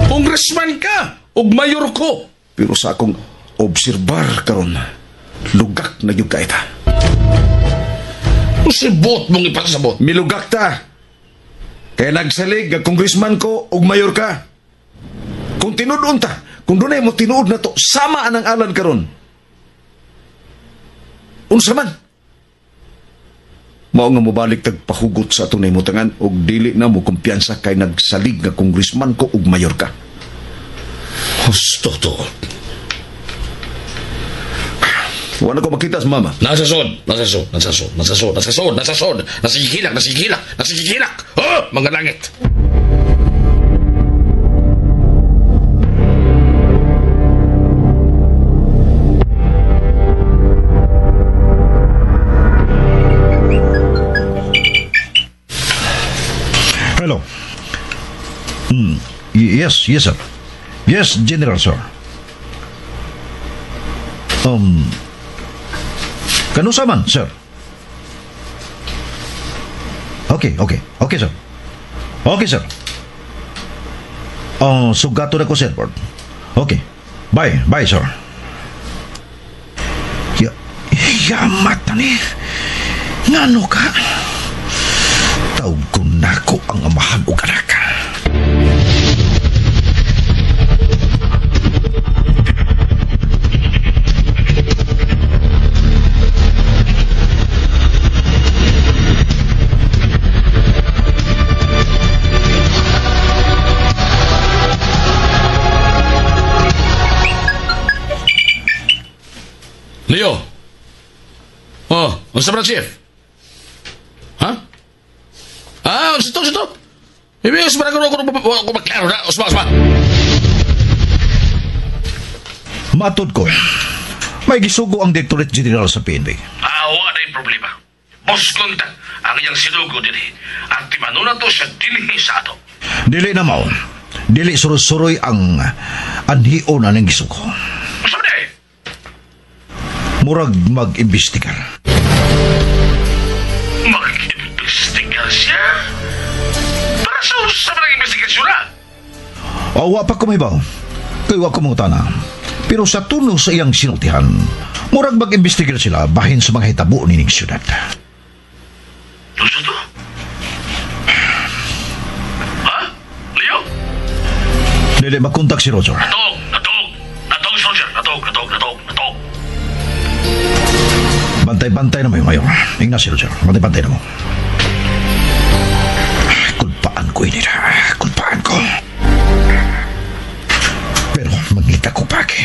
Congressman ka ug mayor ko. Pero sa akong obserbar karon, lugak na gyud kaita. Usibot mong ipasabot. Milugak ta. Kay nagsalig nga congressman ko ug mayor ka. Kung tinuod ta, kung dunay mo tinuod na to, sama anang alan karon. Unsa man? Mao nga mobalik tag pahugot sa atong nahimutangan og dili na mo kumpiyansa kay nagsalig nga congressman ko ug mayor ka. Husto to. Wala ko makita sa mama. Nasa sod, nasa sod, nasa sod, nasa sod, nasa sod, nasa sod, nasigigilak, nasigigilak, nasigigilak. Oh, mga langit. Hello. Yes, yes, sir. Yes, General, sir. Kanusa man, sir? Okay, okay, sir. Okay, sir. Oh, sugato na ko sa airport. Okay. Bye, bye, sir. Yamat na ni. Ngano ka? Tawag ko nako ang amahan o anak. Leo. Oh, unsa ba chief? Ha? Ah, unsa to, unsa to? Ibig sa barang ko maklaro na, usba, usba. Matod ko, may gisugo ang Directorate General sa PNP. Ah, wala yung problema. Boss konta, ang iyang sinugo dili. At timano na to siya dinhi sa ato. Dili na mao. Dili suroy-suroy ang anhion anang gisugo. Unsa ba? Murag mag-imbestigar. Mag-imbestigar siya? Para sa unsa man ang investigasyon na? O, wa pa kumibaw. Kay wa kumutana. Pero sa tuno sa iyang sinultihan, murag mag-imbestigar sila bahin sa mga hitabo nining syudad. Unsa to? Ha? Leo? Dili makontak si Roger. Natog! Natog! Natog, soldier! Natog! Natog! Natog! Natog! Bantay-bantay na mo, Mayor. Ingna si Roger. Bantay-bantay na mo. Kulpaan ko ini. Kulpaan ko. Pero mangita ko pagi.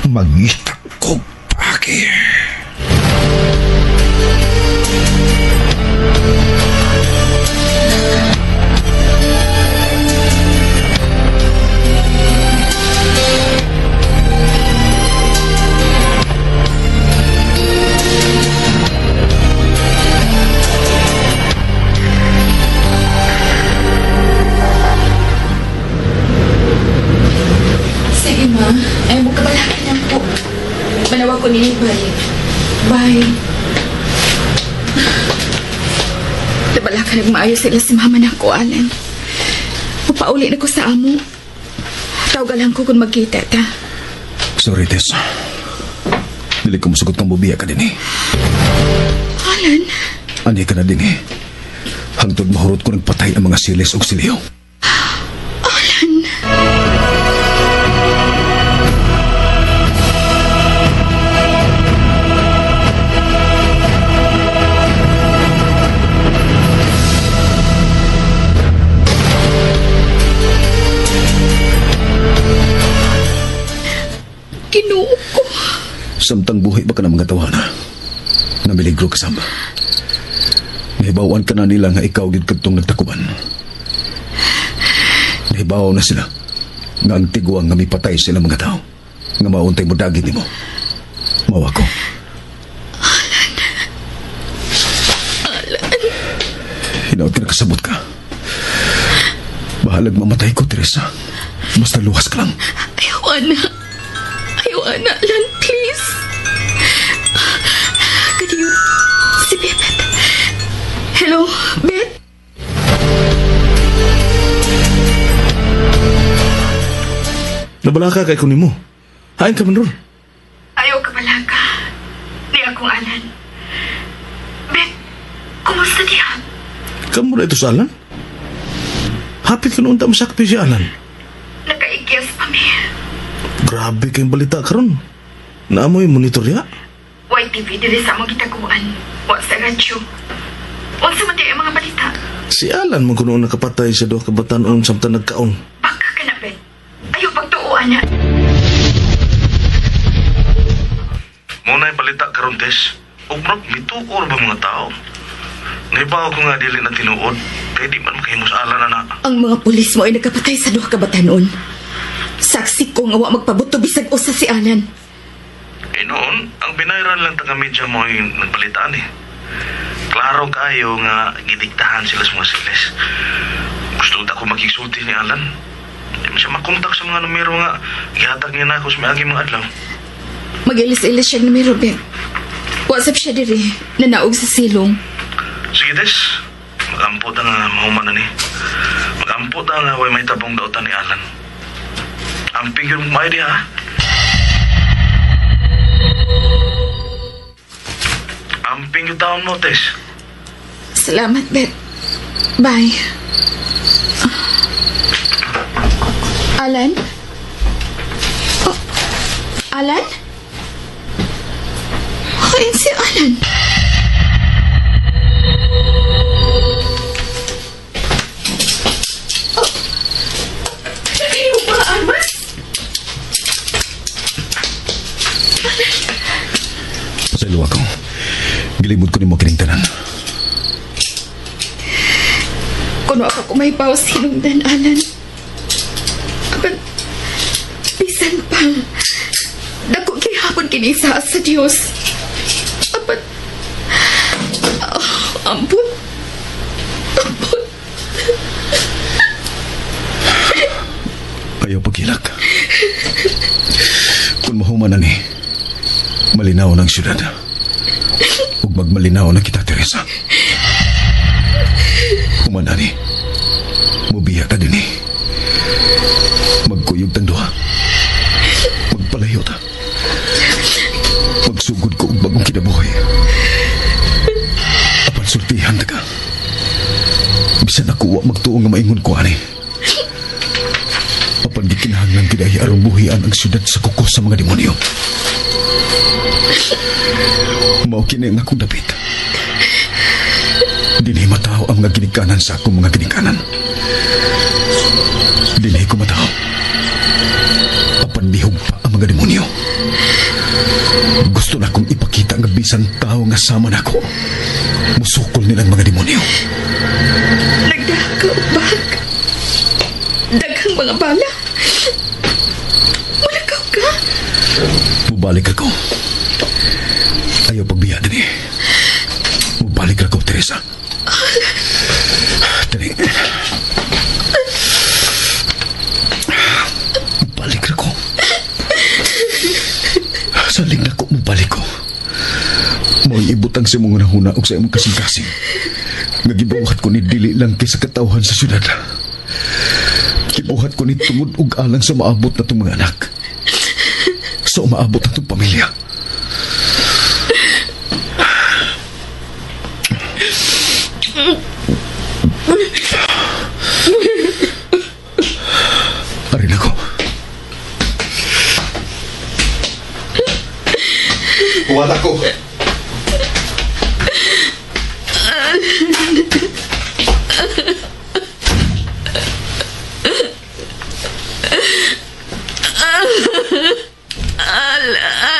Mangita ko pagi. Sige, ma. Ay, magkabalakan lang po. Manawag ko ninyo, bye. Bye. Nabalakan nagmaayo sila si mama na ako, Alan. Papauli na ko sa amo. Tawagan lang ko kung magkita ta. Sorry, Tess. Dili ko musugot kang bubiya ka din eh. Alan? Ani ka na din eh. Hangtod mahurot ko nagpatay ang mga silis og siliyo. Alan! Ginoo ko. Samtang buhay ba ka ng mga tawana? Namiligro ka sama. Nahibawan ka na nila nga ikaw gid kadtong nagtakuban. Nahibaw na sila nga ang tiguang nga mipatay sila mga tao. Nga mauntay mo dagit nimo. Mawa ko. Alan. Alan. Hinaot ka nakasabot ka. Bahalag mamatay ko, Teresa. Basta luwas ka lang. Ayaw, ana. Ayaw, ana. Alan, please. Kadiyo, si Beth. Hello, Beth? Nabalaka kay kunin mo. Hain ka man ron. Ayaw ka balaka. Di akong Alan. Beth, kumusta diha? Kamu na ito sa Alan? Hapit ka noon ta masakpi si Alan. Nakaigyas pa mi. Grabe kayong balita karon. Naamoy monitor ya? YTV dili sa among gitaguan. Wa sa radyo. Unsa man di ang mga balita? Si Alan man kuno nakapatay sa duha ka batan-on samtang nagkaon. Baka ka na, Ben. Ayaw pagtuo, ana. Muna yung balita karon, Tess. Ug murag mituor ba mga tao? Naibaw ko nga dili na tinuod. Kay di man makahimos Alan na. Ang mga pulis mo ay nagkapatay sa duha ka batan-on. Saksi ko nga wa magpabuto bisag usa si Alan. Eh noon, ang binayran lang taga media mo ay nagbalitaan eh. Klaro kayo nga gidiktahan sila sa mga siles. Gusto ta ko makigsulti ni Alan. Di man siya makontak sa mga numero nga gihatag niya na ako sa miagi mga adlaw. Mag-ilis-ilis siya numero, Ben. WhatsApp siya diri, nanaog sa silong. Sige, Tess. Magampo ta nga mahuman na ni. Magampo ta nga way may tabong dautan ni Alan. Amping yun may di ha. Amping yung taon mo, Tess. Salamat, Beth. Bye. Alan? Oh, Alan? Ayun si Alan. Oh, kayo ba, Armas? Pasaylo ako. Gilimod ko nimo kining tanan. Kuno ako kumaypaw sa hinungdan, Alan. Apan, bisan pa. Dako gihapon kini sa Dios. Apan, oh, ampun. Ampun. Ayaw paghilak. Kung mahuman na ni, malinaw ng syudad. Ug magmalinaw na kita, Teresa. Human na ni, mubiya ta din eh. Magkuyog tang duha. Magpalayo Kinabuhi. Apan sultihan ta ka. Bisan ako wa magtuo nga maingon ko ani. Apan gikinahanglan gid ay aron buhian ang syudad sa kuko sa mga demonyo. Mao kini ang akong dapit. Dinhi mataho ang mga ginikanan sa akong mga ginikanan. Dinhi ko mataho. Apan mihugpa ang mga demonyo. Gusto na akong ipakita nga bisan tao nga sama nako. Musukol nilang mga demonyo. Nagdako, bag. Daghang mga bala. Mulakaw ka. Mubalik ako. Ayaw pagbiya din eh. Mubalik ako, Teresa. Dali. Mubalik ako. Salig na ko, mubalik ko. Mo'y ibutang sa imong hunahuna og sa imong kasing-kasing. Nga gibuhat ko ni dili lang kaysa katawhan sa syudad. Gibuhat ko ni tungod og alang sa maabot na itong mga anak. Sa umaabot na itong pamilya. Arin ako. Wala ko. Alan.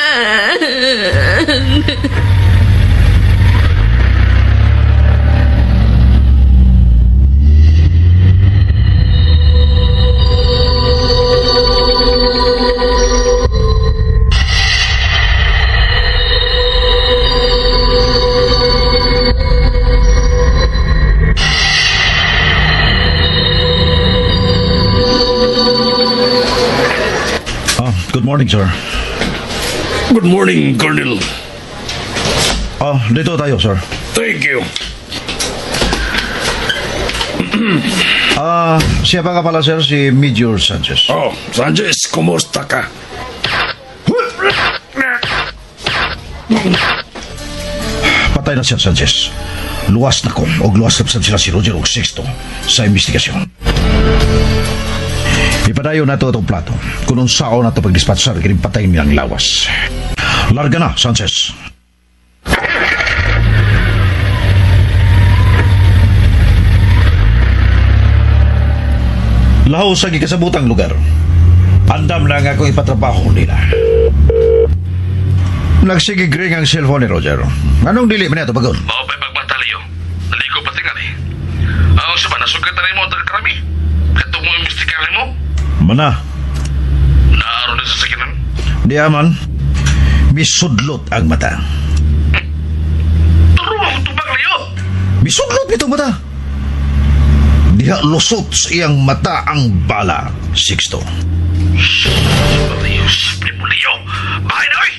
Good morning, sir. Good morning, Colonel. Dito tayo, sir. Thank you. Siya pa nga pala, sir, si Major Sanchez. Oh, Sanchez, kumusta ka? Patay na siya, Sanchez. Luwas na ko, o luwas na sila si Roger og Sixto sa investigasyon. Ipadayo na ito itong plato. Kung sao na ito pagdispatsar, kining patay nilang lawas. Larga na, Sanchez. Laho sa gikasabutang lugar. Andam lang akong ipatrabaho nila. Nagsigigring ang cellphone ni Roger. Anong dili man ito bagon? Mao pa'y pagbata, Leo. Naligo pa tingali. Ang sa ba, nasugatan mo ang karami? Katong mo imbestigahan mo? Mana? Naaroon na sa sakinan? Di aman. Misudlot ang mata. Turo ang tubag, Leo! Misudlot nitong mata! Diha lusot sa iyang mata ang bala, Sixto. Leo, Leo! Bakit na, oy!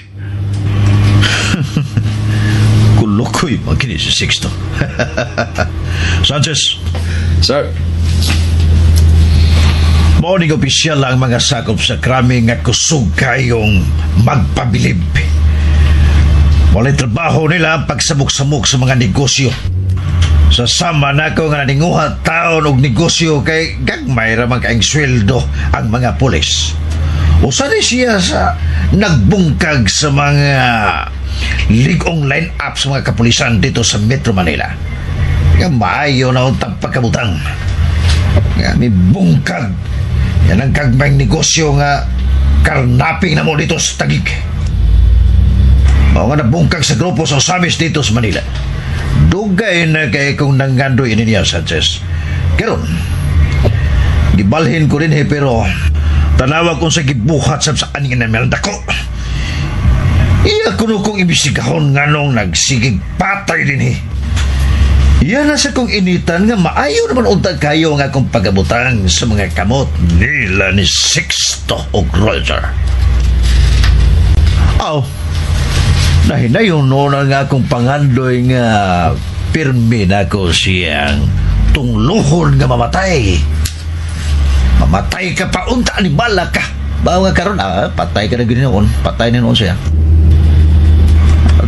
Kulukoy magkini si Sixto. Sanchez. Sir. Morning opisyal ang mga sakop sa krami nga kusog kayong magpabilib. Walay trabaho nila ang pagsamok-samok sa mga negosyo. Sa sama na ko nga naninguha taon og negosyo kay gagmay ra man kaayong sweldo ang mga pulis. Usa ni siya sa nagbungkag sa mga ligong line-up sa mga kapulisan dito sa Metro Manila. Nga maayo na untang pagkabutang. Nga may bungkag. Yan ang kagmayng negosyo nga karnaping na mo dito sa Taguig. Mao nga nabungkag sa grupo sa Osamis dito sa Manila. Dugay na kay kong nangandoy ini niya, Sanchez. Karon, gibalhin ko rin pero tanawag kong sa gibuhat sa aning na meron dako. Iya kuno kong ibisigahon nganong nagsigig patay din eh. Yan na sa kong initan nga maayo naman untag kayo nga akong pagabutang sa mga kamot nila ni Sixto og Roger. Aw, nahinayon noon nga akong pangandoy nga pirmi na ko siyang tungluhon nga mamatay. Mamatay ka pa unta ni bala ka. Bawa nga karon, patay ka na ginoon, patay na noon siya.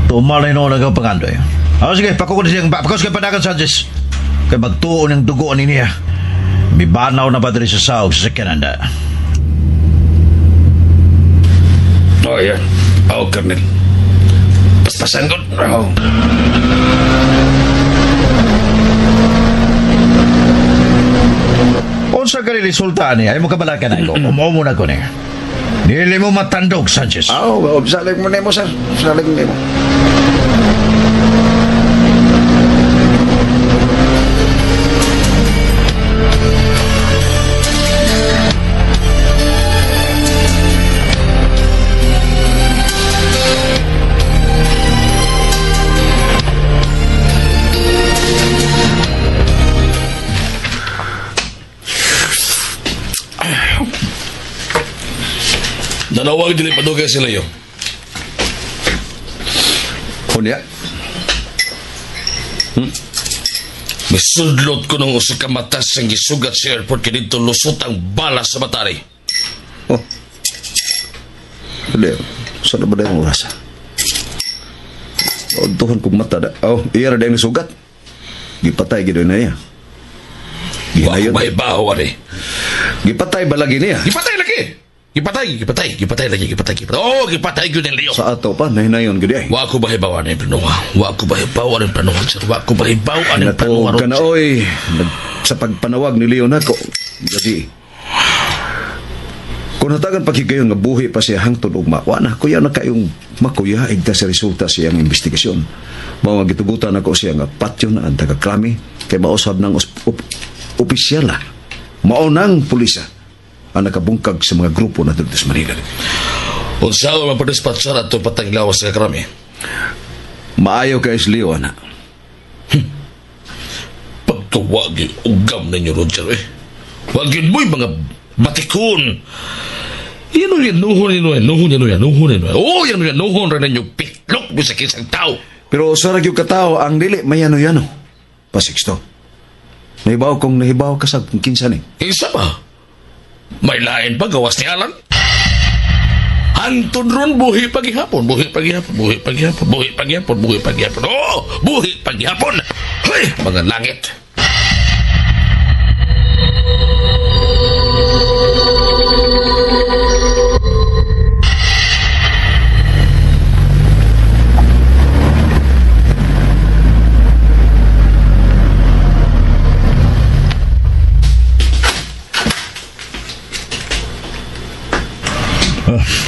Tumalay noon ang pangandoy. Oh, sige, pakukon siyang pakos kay panagan Sanchez. Kay magtuon ang dugoan niya. Mibanaw na ba diri sa saog sa sakyanan da. Oh, yan. Oh, Colonel. Paspasan ko. Oh. Unsa kani resulta ni? Ay mo kabalakan ako. Umuo mo na ko ni. Dili mo matandog, Sanchez. Oh, salig mo nimo, sir. Salig mo. Nanawag dili padugay sila yo. Unya. Misudlot ko nung usa ka matas ang gisugat sa airport kay didto lusot ang bala sa batari. Oh. Dili. Sa na ba dahil oras? Odtuhan kong mata da. Oh, iya ra dahil sugat. Gipatay gid na niya. Wa ko mahibaw ani. Gipatay ba lagi niya? Gipatay lagi. Gipatay. Oh, gipatay gyud ni Leo. Sa ato pa nahinayon gid ay. Wa ko mahibaw ani planuha. Wa ko mahibaw ani planuha, sir. Wa ko mahibaw ani planuha. Natuog ka na oy. Sa pagpanawag ni Leo nako. Gabi. Kung natagan paghigayon nga buhi pa siya hangtod ugma, wa na kuya na kayong makuyaig ta sa resulta sa iyang investigasyon. Mao nga gitugutan nako siya nga patyo na ang taga-krami kay mausab ng opisyala. Mao nang pulisa ang nakabungkag sa mga grupo na dito sa Manila. Unsa man padispatchar ato patang lawas sa krami? Maayo kay Leo ana. Pagkawagi ugam ninyo Roger eh. Wag yun mo'y mga batikon. Yan o yan, nuhon yan, nuhon yan, nuhon yan. Oh, yan o yan, nuhon rin ninyo pitlok mo sa kisang tao. Pero sa ragyo katao ang dili mayano-yano. Pasixto. Nahibaw kong nahibaw ka sa kinsa ni. Kinsa ba? May lain pa gawas ni Alan? Hantod ron, buhi paghihapon, buhi paghihapon, buhi paghihapon, buhi paghihapon, buhi paghihapon. Oh, buhi paghihapon. Hoy, mga langit.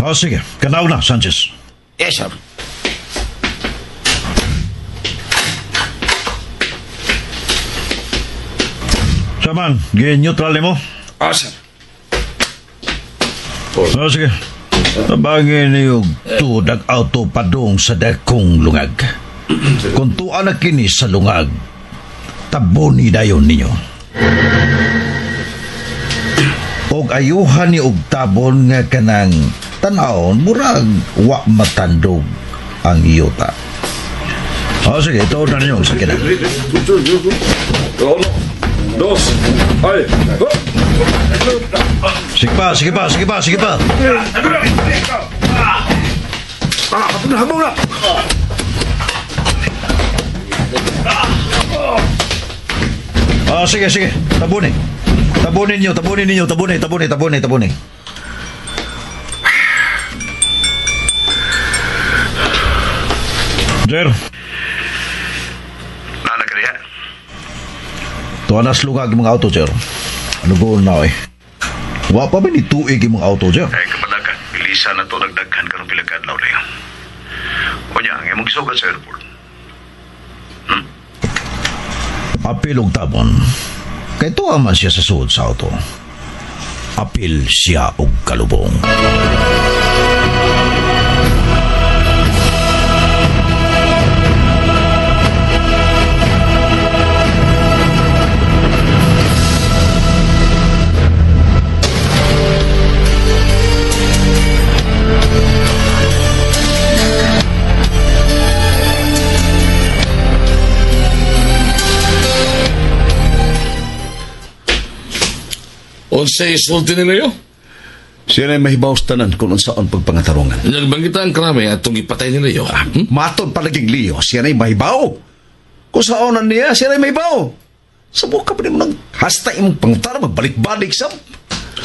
Oh, sige. Kanaw na, Sanchez. Yes, sir. Saman, gi-neutral mo? Oh, sir. Oh, sige. Tabangin niyo tuod ang auto padung sa dakong lungag. Kung tuwa na kini sa lungag, taboni dayon ninyo. Og ayuhan ni og tabon nga kanang tanawon, murag wa matandog ang iyota. Oh, sige, ito na ninyo sa kina. 1, 2, ay! Sige pa, sige pa, sige pa, sige pa. Habong na! Ah, sige, sige. Tabunin. Tabunin niyo, tabunin ninyo, tabunin, tabunin, tabunin, tabunin. Jer. Nana ka niya? Tuwa na slugag mga auto, Jer. Ano goal na, eh? Wa pa ba ni tuig yung mga auto, Jer? Eh, kapalaga, bilisa na to nagdaghan karong pila ka adlaw na yun. Kunya, ang imong gisugat sa airport. Apil og tabon. Kay tuwa man siya sa suod sa auto. Apil siya og kalubong. Unsay sulti ni Leo? Siya na mahibaw sa tanan kung unsaon pagpangatarungan. Nagbanggit ang krame at itong ipatay ni Leo. Matod palaging Leo, siya na mahibaw. Kung saonan niya, siya na mahibaw. Sa buka pa rin mo nang hasta imong pangutana, magbalik-balik sa...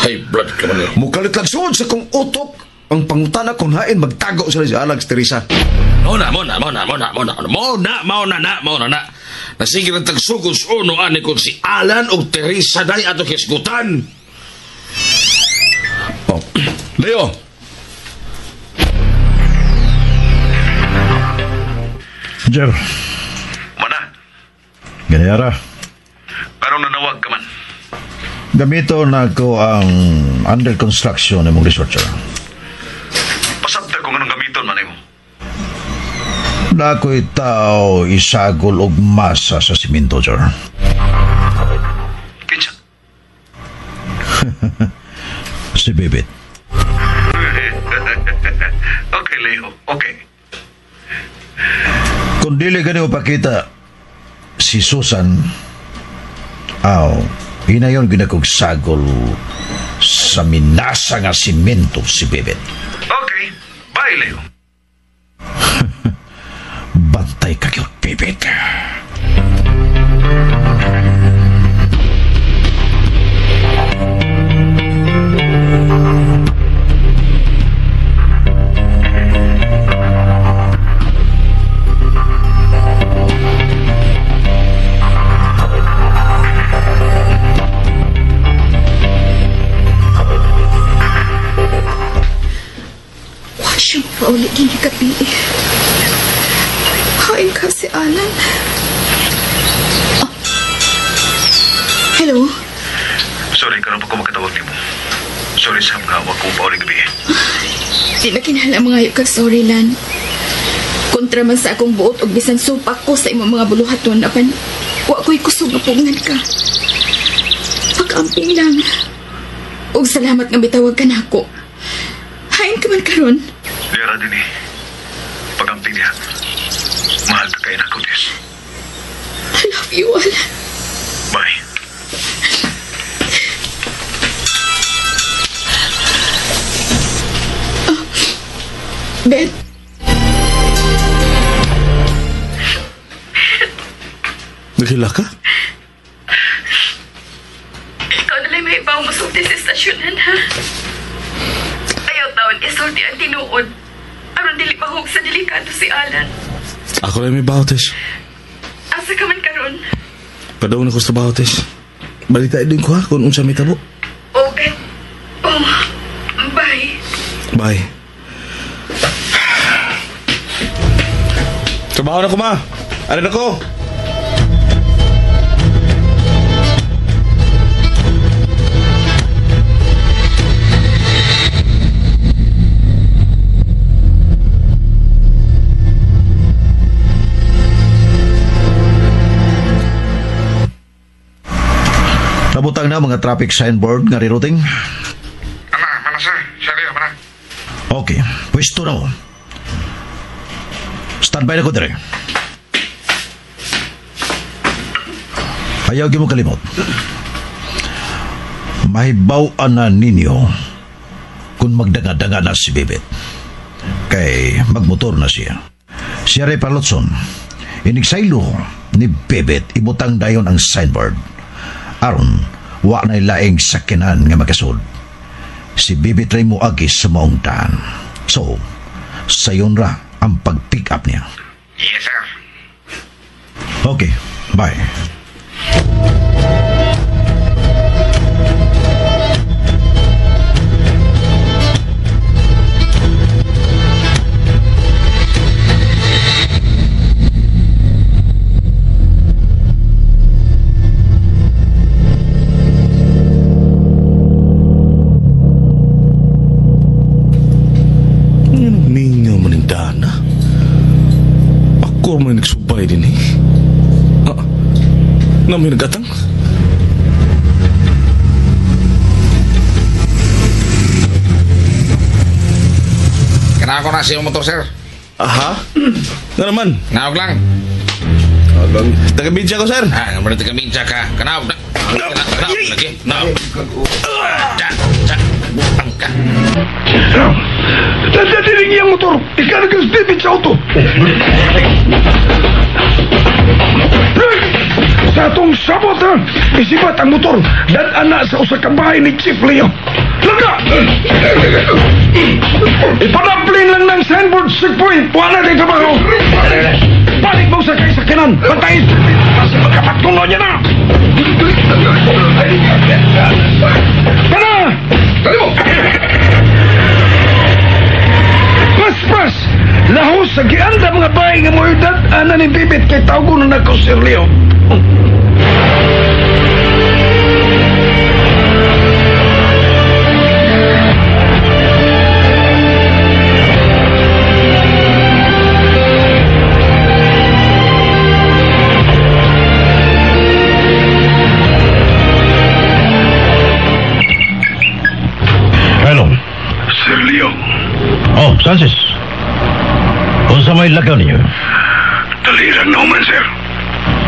High blood ka man. Mukalit lang suod sa kong utok ang pangutana kung hain magtago sila si Alag Teresa. Mona. Nasige lang tagsugod sa uno ani kung si Alan o Teresa day ato kisgutan. Oh. Leo! Jer. Mana? Ganayara. Karon nanawag ka man. Gamito na ko ang under construction ng mong resort, sir. Pasabta kung anong gamiton man mo. Na ako'y tao isagol og masa sa simento, sir. Kinsa? Si Bibit. Okay, Leo. Okay. Kung dili ka niyo pakita si Susan, aw, hinayon ginakog sagol sa minasa nga simento si Bibit. Okay. Bye, Leo. Bantay ka yun, Bibit. Pauli din ni gabi. Hain ka si Alan. Oh. Hello? Sorry, karon pa ko makatawag nimo. Sorry, Sam, nga wag ko pauli gabi. Di na kinahanglan mangayo kag sorry, Lan. Kontra man sa akong buot og bisan supak ko sa imong mga buluhaton apan wa ko'y kusog nga pugngan ka. Pag-amping lang. Og salamat nga bitawag ka nako. Hain ka man karon. Dira din eh. Pag-amping niya. Mahal ka kayo na ko, Tess. I love you, Alan. Bye. Oh, Beth. Naghila ka? Ikaw na lang may ibang musulti sa estasyonan, ha? Ayaw taon, isulti ang tinuod. Aron dili mahug sa delikado si Alan. Ako lang may bautes. Asa ka man karon? Padung na ko sa bautes. Balita din ko ha kung unsa may tabo. Okay. Oh, bye. Bye. Trabaho na ko, ma. Ano na ko? Nabutang na mga traffic signboard nga rerouting. Ana, mana sir. Siya mana. Okay, pwesto na mo. Standby na ko dire. Ayaw mo kalimot. Mahibaw-an na ninyo kung magdanga-danga na si Bibit. Kay magmotor na siya. Siya rin palotson. Inigsaylo ni Bibit ibutang dayon ang signboard. Aron, wa na'y laing sakinan nga makasud. Si Bibit ray moagi sa maong daan. So, sayon ra ang pag-pick up niya. Yes, sir. Okay, bye. Mingaw man ang dana. Ako man nagsubay din eh. Ah, namin nagatang? Kailangan ko na siya motor, sir. Aha? Nga naman? Naog lang. Taga-media ko, sir. Ah, naman taga-media ka. Kanaog na. Kanaog lagi. Naog. ka. Dadating iyang motor. Ikarga si David sa auto. Sa atong sabot ha, isibat ang motor. Dad-an na sa usa ka bahay ni Chief Leo. Laga! Ipadaplin lang ng signboard checkpoint. Wala na dito trabaho. Balik mo sa kay sakinan. Bantayin. Kasi magkapatungno niya na. Tara! Dali mo! Paspas! Lahos sa gianda mga bahay nga mo edad ana ni Bibit kay tawgon na nako Sir Leo. Hello. Sir Leo, Oh, Sanchez. Unsa may lakaw ninyo? daliran na man, sir.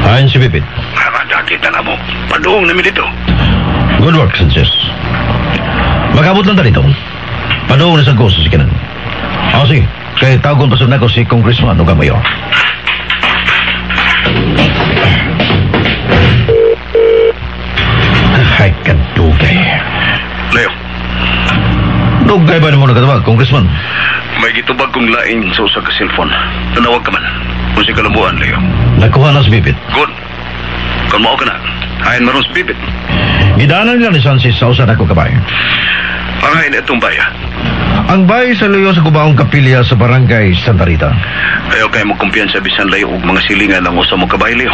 Ayon si Bibit. Nakakita na mo. Paduong namin dito. Good work, Sanchez. Makabot lang ta dito. Paduong na sa ko sa sikinan. Oh, sige. Kay tawagon pa sa nako si Congressman ug ang mayor. Ay, kadugay. Leo, Dugay ba nimo nakatawag, Congressman? May gitubag kong lain sa usa ka cellphone. Tanawag ka man. Kung si kalambuan, Leo. Nakuha na si Bibit. Good. Kung mao ka na, hain maron si Bibit. Gidaanan nila ni Sanchez sa usa nako kabay. Pangain itong baya. Ang bahay sa luyo sa Gubaong Kapilya sa Barangay Santa Rita. Ayaw kayo magkumpiyansa bisan layo og mga silingan ang usa mo kabay, Leo.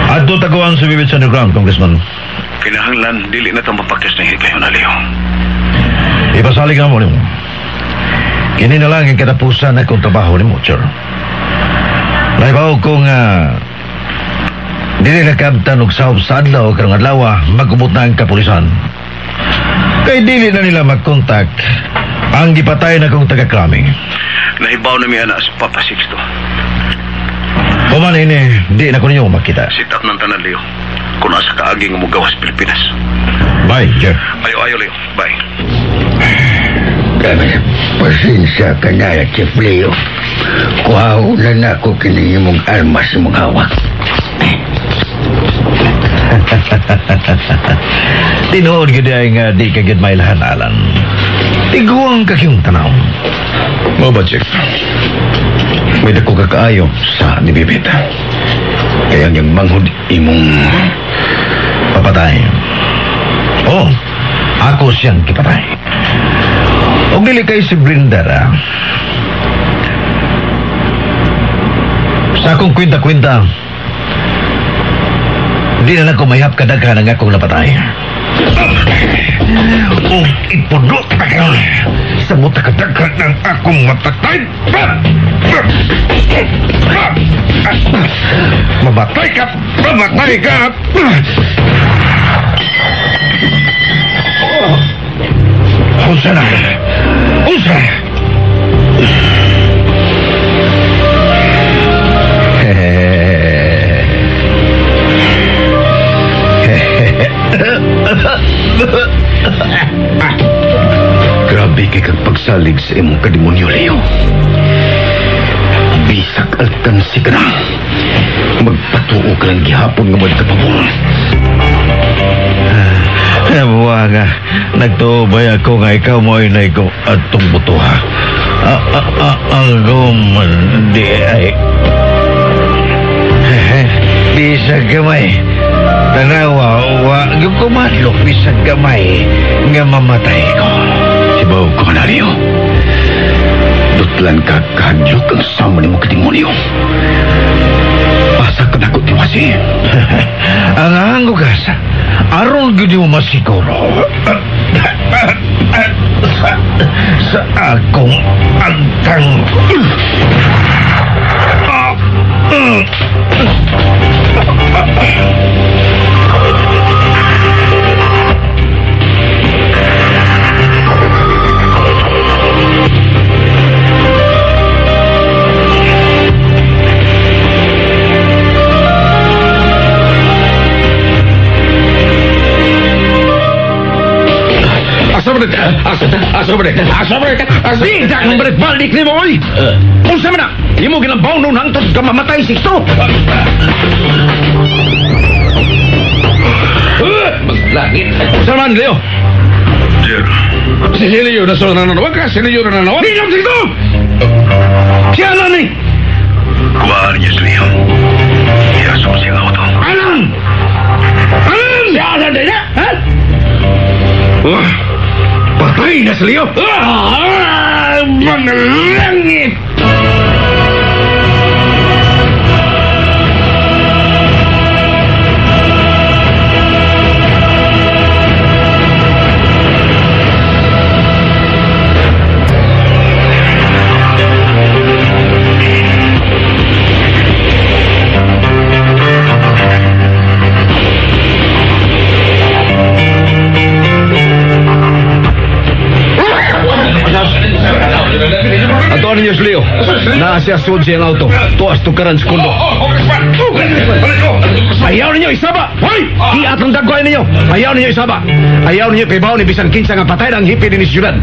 Adto taguan si Bibit sa underground, Congressman. Kinahanglan, dili na itong mapakyas na kayo na, Leo. Ipasalig na mo nimo. Kini na lang ang katapusan na kong trabaho nimo, sir. Naibaw ko nga dili na kabtan og sahop sa adlaw karong adlaw magubot na ang kapulisan. Kay dili na nila magkontak ang gipatay na kong taga-krami. Nahibaw na mi ana sa Papa Sixto. Human ini, di na ko ninyo makita. Sit up ng tanan, Leo. Kung asa kaagi nga mugawas Pilipinas. Bye, Jeff. Ayo, ayo, Leo. Bye. Grabe, pasensya ka na, Chief Leo. Kuhaw na na ako kini imong armas imong hawak. Tinuod gyud ay nga di ka gyud mailhan, Alan. Tiguang ka kayong tanaw. Mao ba, Chief? May dako ka kaayo sa ni Bibit. Kaya ang iyang manghod imong papatay. Oh, ako siyang kipatay. Og dili kay si Brindara. Sa akong kwenta-kwenta, di na lang ko mayap kadaghan ang akong napatay. Og ipuno ta karon sa muta kadaghan ng akong mapatay. Mamatay ka! Mamatay ka! Unsa na? Unsa? Grabe kay kag pagsalig sa imong kademonyo, Leo. Bisak alkansi ka na. Magpatuo ka lang gihapon nga magkapabor. Buwa nga, nagtuobay ako nga ikaw mo ay naigo atong butuha. Ako man di ay. Bisag gamay. Tanawa, wa, kumadlok bisag gamay nga mamatay ko. Sibaw ko na, Leo. Dutlan ka kahadlok ang sama ni mo kademonyo. Asa ka na ko tiwasi. Ang hanggugas, aron gyud mo masiguro sa akong agtang. Asa ba ni? Asa ba ni? Di akong balik-balik ni mo, oy! Unsa man na? Imo ginabaw noon hangtod ka mamatay, Sixto! Maglangit. Unsa man, Leo? Si Leo na sa nananawag ka? Si Leo na nananawag? Ninong, Sixto! Siya na ni! Kuhaan niya si Leo. Iasok siya ang auto. Alan! Alan! Siya na din na! Ha? Patay na si Leo! Mga langit! Ato ninyo si Leo. Naa siya sud siyang auto. Tuas tukaran sa kundo. Ayaw ninyo isaba! Hoy! Iat ng dagway ninyo! Ayaw ninyo isaba! Ayaw ninyo pibaw ni bisan kinsa nga patay ng hipi din ni siyudad.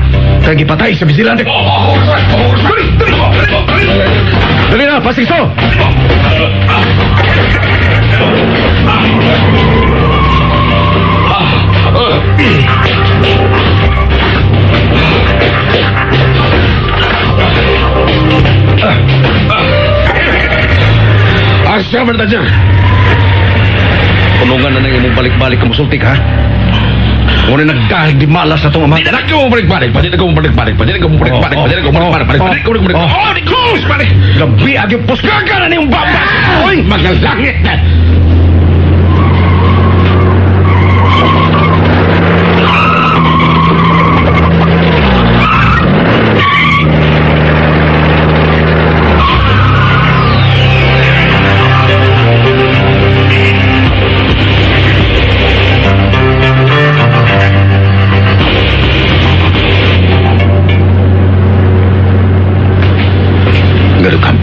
Kaya gipatay sa vigilante. Dali na, pasigso! Asa man ta dyan? Punungan na nang imong balik-balik ka musultik, ha? Ngunit nagdahig di malas na itong ama. Di na ko balik-balik, pati na ko balik-balik, pati na ko balik-balik, pati na ko balik-balik, pati na ko balik-balik. Oh, di ko balik. Labi agi puskaga na niyong baba. Oy, magalangit na.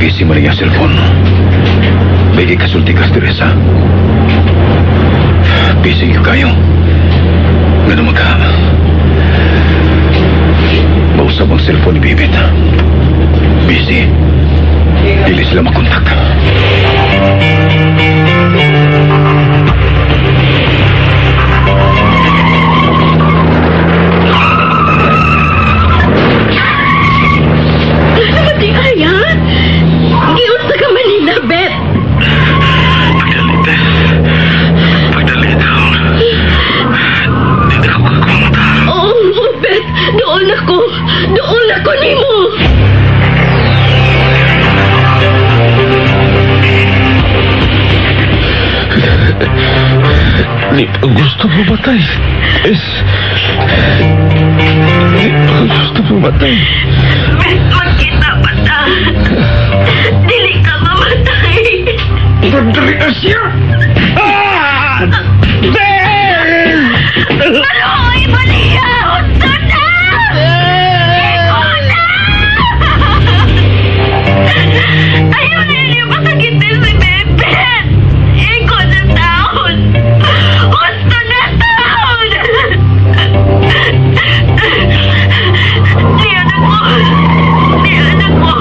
Busy mo rin yung cellphone. Bigay kasulti ka, Teresa. Busy ko kayo. Ganun magka. Mausap ang cellphone ni Bibit. Busy. Dili sila makontak. Ano ay, ha? Giunsa ka man nila, Bet? Pagdalit, eh. Pagdalit. Hindi na ako kakumata. Oo, Bet. Doon ako. Doon ako nimo. Di pa gusto mamatay. Di pa gusto mamatay. Bet, magkita pa ta. Dili ka mamatay. Dali na siya! Ah! Ben! Maluoy mo niya! Unsa na! Ikaw na! Ayaw ninyo masakitin si Bebet! Ikaw na taon! Gusto na taon! Niyan ako! Niyan ako!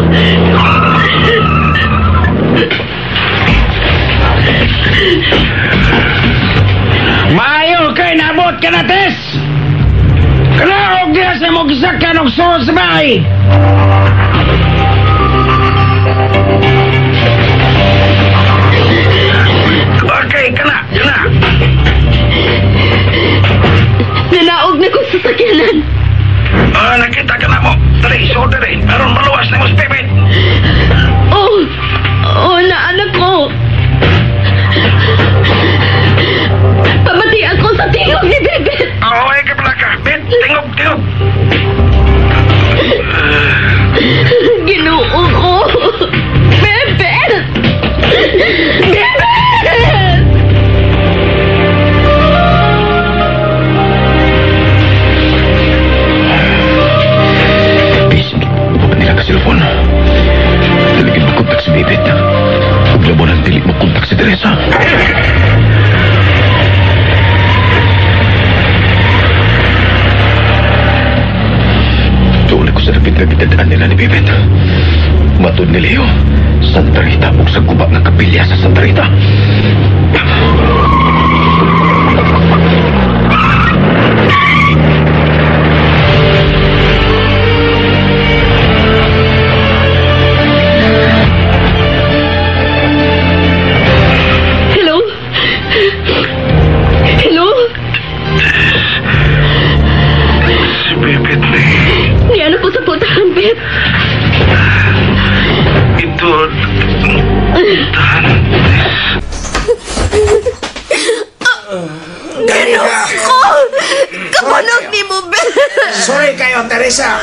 Maayo kay nabot ka na, Tess! Kalaog niya sa mong gisakan og sulod sa bahay! Okay, kana, kana. Nalaog na ko sa sakyanan. Nakita ka na mo. Dali, so dali. Aron maluwas na mo si Bibit. Oh, oh, naanak ko. Pamati ako sa tingog ni Bebet. Oo, ay ka. Bet, tingog, tingog. Ginoo ko. Bebet! Bebet! Busy. Huwag nila ka cellphone. Dili makontak si Bibit. Huwag labo ng dili makontak si Teresa. Gipuyaan nila ni Bibit. Matod ni Leo, Santa Rita ug sa guba nga kapilya sa Santa Rita. Hello? Hello? Si Bibit ni. Niano ko sa putahan, Bet? Ito. Tahan. Ginoo ko! Kapanog ni mo, Bet! Sorry kayo, Teresa.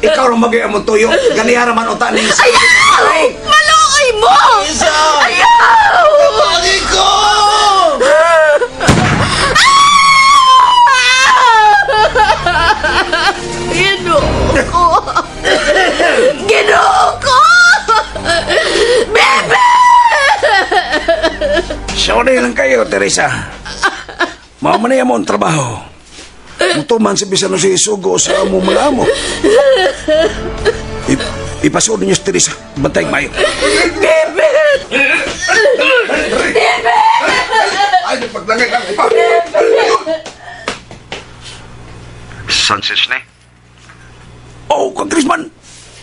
Ikaw rin magiging mo tuyo. Ganiha naman uta ni Ayaw! Maluoy mo! Ayaw! Tabagi ko! Ginoo ko! Ginoo ko! Bebe! Sorry lang kayo, Teresa. Mamanaya mo ang trabaho. Mutuman sa bisan si Isugo sa amo mga amo. Ipasod niyo si Teresa. Bantay mayo. Bebe! Bebe! Ay, paglangay lang. Sanchez ni. Oh, Congressman!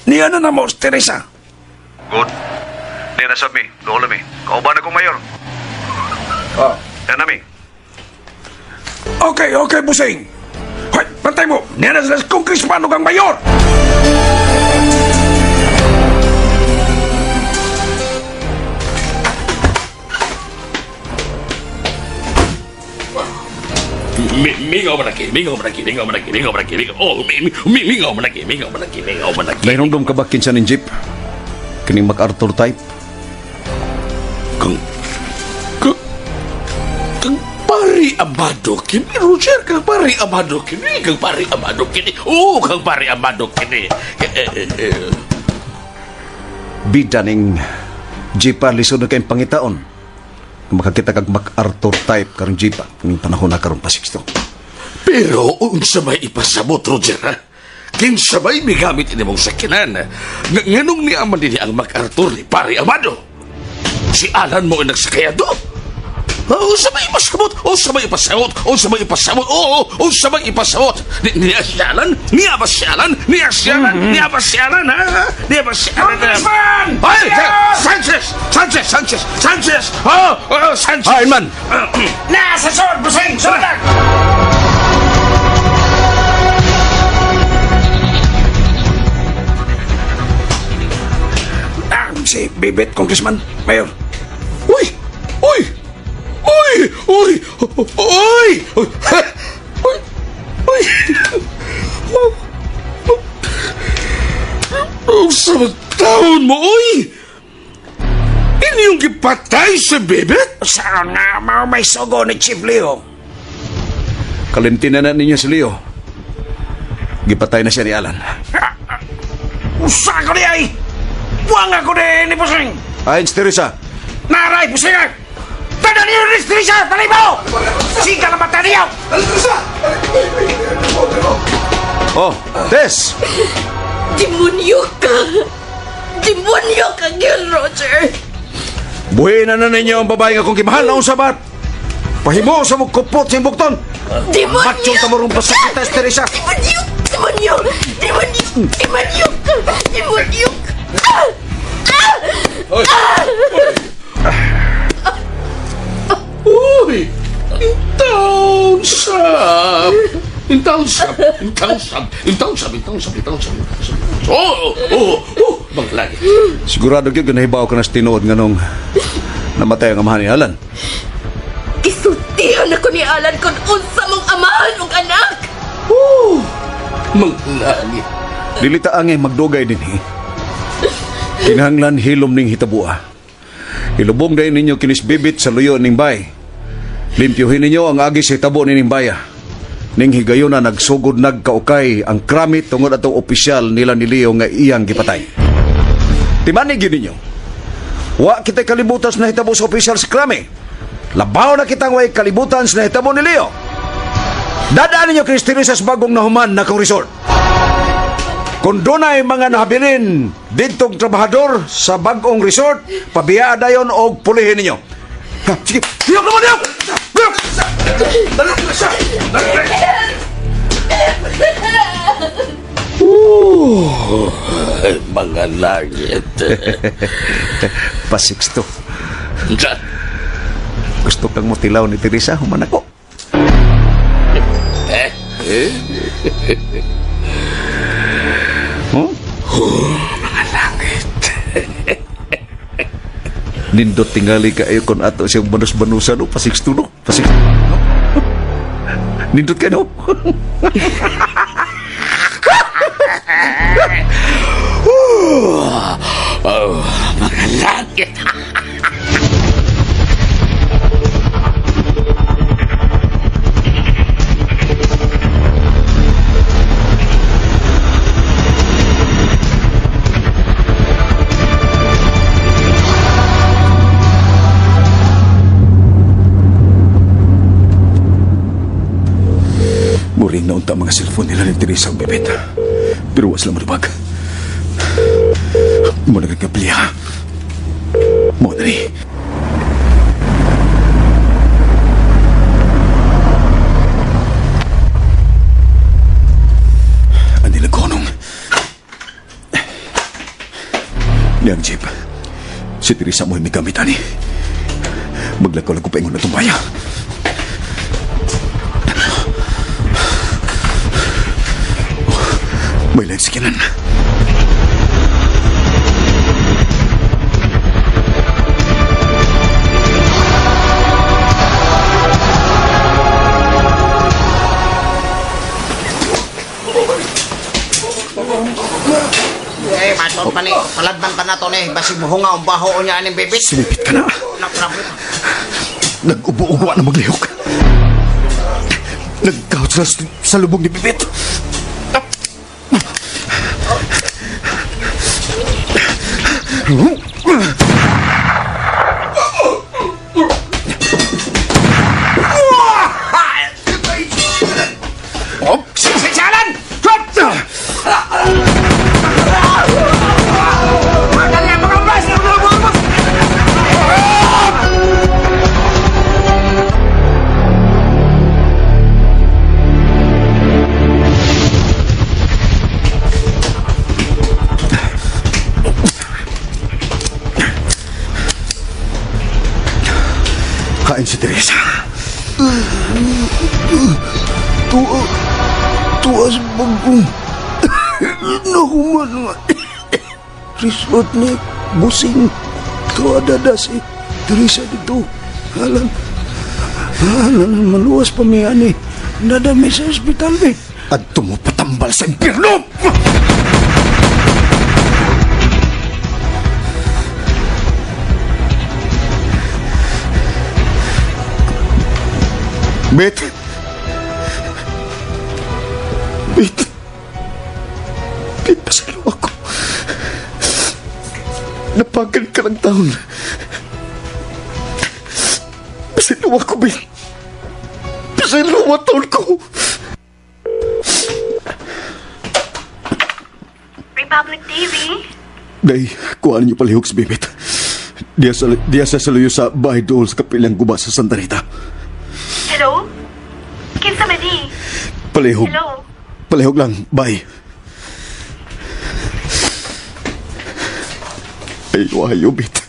Niya na na mo si Teresa. Good. Niya na sabi, doon mi. Kauban akong mayor. Oh, yan nami. Okay, okay, busing. Hoy, bantay mo. Niya na sila si Congressman ug ang mayor. Mingaw man lagi, mingaw man lagi, mingaw man lagi, mingaw man lagi, mingaw. Oh, mingaw man lagi, mingaw man lagi, mingaw man lagi. Nahinumdum ka ba kinsa ning jeep? Kining MacArthur type? Kang pari Amado kini, Roger, kang pari Amado kini, kang pari Amado kini. Oh, kang pari Amado kini. Bida ning jeep lisod na kayong pangitaon. Makakita kag MacArthur type karong jeep kining panahon na karon pa Sixto. Pero unsa may ipasabot, Roger, ha? Kinsa may migamit ini mong sakinan? Nganong niaman dinhi ang MacArthur ni Pari Amado? Si Alan mo ang nagsakayado? Unsa may ipasabot? Unsa may ipasabot? Unsa may ipasabot? Oo, unsa may ipasabot? Niya si Alan? Niya ba si Alan? Niya si Alan? Niya ba si Alan, ha? Niya ba si Alan? Congressman! Ay! Sanchez! Sanchez! Sanchez! Sanchez! Oh! Oh, Sanchez! Ay, man! Nasa sod, busing! Sulat! Si Bibit, Congressman, Mayor. Uy! Uy! Uy! Uy! Uy! Uy! Uy! Uy! Sa taon mo, uy! Inyong gipatay si Bibit? Saan nga mao may sugo ni Chief Leo? Kalimtinan na ninyo si Leo. Gipatay na siya ni Alan. Usa ko di ay! Buang ako di ni Busing! Ayon si Teresa. Naray, Busing! Tada niyo ni Teresa! Talibaw! Sika na mata niyo! Oh, Tess! Demonyo ka! Demonyo ka, Gil Roger! Buhin na ninyo ang babae nga kung kimahal na usabat. Pahimo sa mong kupot sa imbukton. Demonyo! Macho ta mo rin pasakit, Tess Teresa. Demonyo! Demonyo! Demonyo! Demonyo ka! Demonyo ka! Uy! Intaon sab! Intaon sab! Intaon sab! Intaon sab! Intaon sab! Intaon sab! Intaon sab! Oh! Oh! Oh! Banglagi. Sigurado gyud nahibaw ka na sa tinuod nganong namatay ang amahan ni Alan. Gisultihan ako ni Alan kung unsa mong amahan ug anak! Oh! Manglagi. Dili ta angay magdugay dinhi. Kinahanglan hilom ning hitabua. Ilubong dayon ninyo kinis Bibit sa luyo ning bay. Limpyuhin ninyo ang agi sa hitabo ni ning baya. Ning higayon na nagsugod nagkaukay ang krami tungod atong opisyal nila ni Leo nga iyang gipatay. Timani gyud ninyo. Wa kita kalibutan sa nahitabo sa opisyal sa krami. Labaw na kitang way kalibutan sa nahitabo ni Leo. Dadaan ninyo kinis Teresa sa bagong nahuman na kong resort. Kung dunay mga nahabilin didtong trabahador sa bagong resort, pabiyaa dayon og pulihin ninyo. Ha, sige, lihok naman, lihok! Lihok! Dali, Teresa! Dali! Mga langit. Pasixto. Unsa? Gusto kang mutilaw ni Teresa, human ako. Eh? Huh? Mga langit. Nindot tingali kaayo kung ato siyang banus-banusan, no? Pasixto, no? Pasixto, no? Nindot ka, no? Oh, mga langit. Muring na unta mga cellphone nila ni Teresa ug Bebet. Pero wa sila madubag. Mo nagkabliya. Mo na ni. Ang nilagonong. Niyang jeep. Si Teresa mo may gamit ani. Maglakaw lang ko paingon na tumbaya. May lang sikinan. Eh, matod pa ni. Paladban pa na to ni. Basig muhunga ang baho niya aning bibit. Sumipit ka na. Nag-ubo-ubo na maglihok. Nagkahot sila sa lubong ni Bibit. Oh, Sisalan! Kain si Teresa. Tuwa. Tuwa sa bagong. Nahuman nga. Resort ni Busing. Tuwa dada si Teresa dito. Alam. Alam, maluwas pa mi ani. Nadami sa ospital mi. Adto mo patambal sa impyerno! Bet! Bet! Bet, pasalo ako. Napagod ka ng taon. Pasalo ako, Bet. Pasalo taon ko. Republic TV. Day, kuhaan niyo palihog si Bebet. Diya sa saluyo sa bahay dool sa kapilang guba sa Santa Rita. Hello? Kinsa man ni? Palihog. Hello? Palihog lang. Bye. Ayo, ayo, Bet.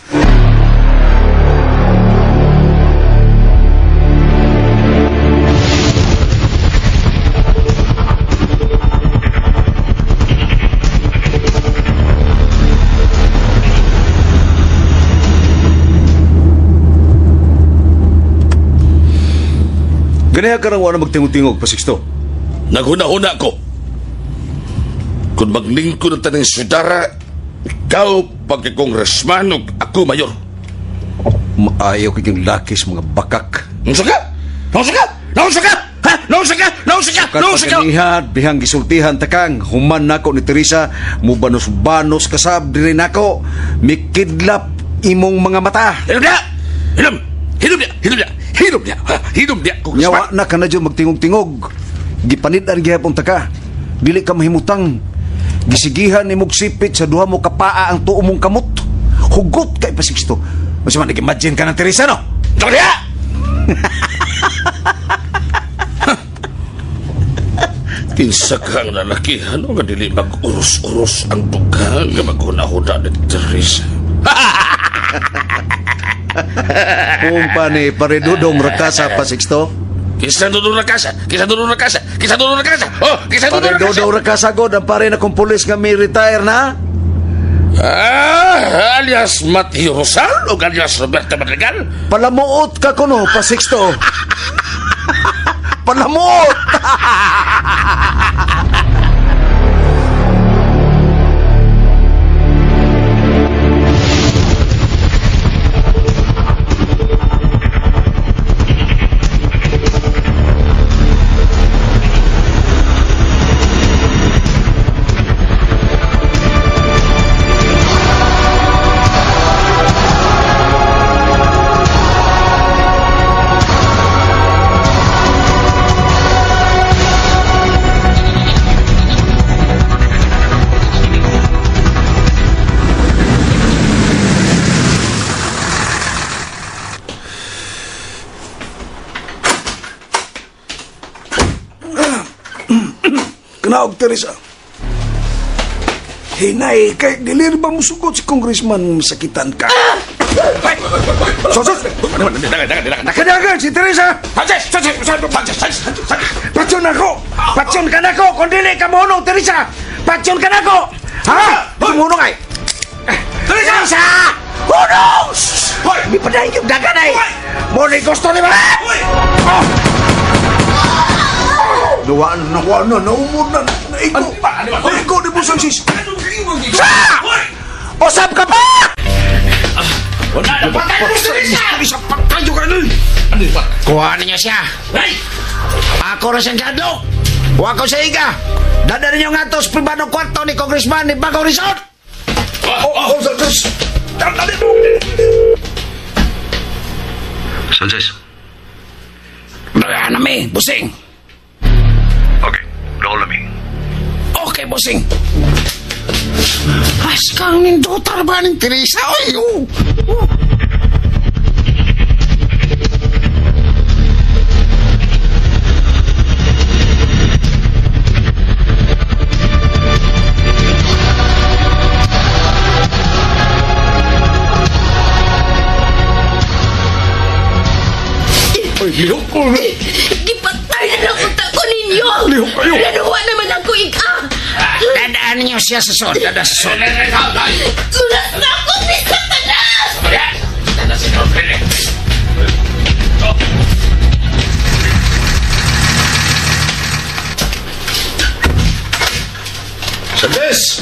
Ganiha ka nang wala magtingog-tingog, Pasixto. Naghuna-huna ko. Kung maglingkod ang taning sudara, ikaw pagka-congressman ug ako mayor. Maayo kayong lakis mga bakak. Naunsa ka? Naunsa ka? Naunsa ka? Ha? Naunsa ka? Naunsa ka? Naunsa ka? Pagkanihan, bihang gisultihan takang, human nako ni Teresa, mubanos-banos kasab diri nako, mikidlap imong mga mata. Hilom niya! Hilom! Hilom niya! Hilom niya! Hilom niya! Ha? Hilom niya! Nyawa na ka na dyan magtingog-tingog. Gipanid-an gihapon ta ka. Dili ka mahimutang. Gisigihan ni mong sipit sa duha mo kapaa ang tuo mong kamot. Hugot kay pa Sixto. Unsa man nag-imagine ka ng Teresa no? Dali! Kinsa kang lalaki, ano nga dili mag-uros-uros ang dugang nga maghuna-huna ni Teresa. Kung pa ni Paredudong Rakasa pa Sixto. Kinsa dudong Rakasa? Kinsa dudong Rakasa? Kinsa dudong Rakasa? Oh, kinsa dudong Rakasa? Paredudong Rakasa god ang pare na kong pulis nga may retire na. Ah, alias Mateo Rosal o alias Roberto Madrigal? Palamuot ka kuno pa Sixto. Palamuot! Kanaog, Teresa. Hinay, kay dili ba musugot si congressman masakitan ka? Sos! Nakadagan si Teresa! Patsyon ako! Patsyon ka na ko! Kung dili ka mohunong, Teresa! Patsyon ka na ko! Ha? Tumuhunong ay! Teresa! Hunong! Di pa dahil yung dagan ay! Muna gusto ni ba? Nawa na, naumod na, naigo. Naigo ni Busang sis. Sa! Usap ka pa! Patay mo si Teresa! Patay ka na! Kuha ninyo siya. Ako na siyang gadlo. Huwag ko sa iga. Dada ninyo nga to sa pribadong kwarto ni Congressman ni Bagong Resort. Sanchez. Dala nami, busing. Okay, dool nami. Okay, busing. Askang nindotar ba ng Teresa? Oy, oh. Oh. Ay, lihok ko. Gipatay na lang unta ko ninyo! Lihok kayo! Nanuwa naman ako iga! Dadaan ninyo siya sa sod. Dada sa sod. Lunas na ako ni Satanas! Sanchez!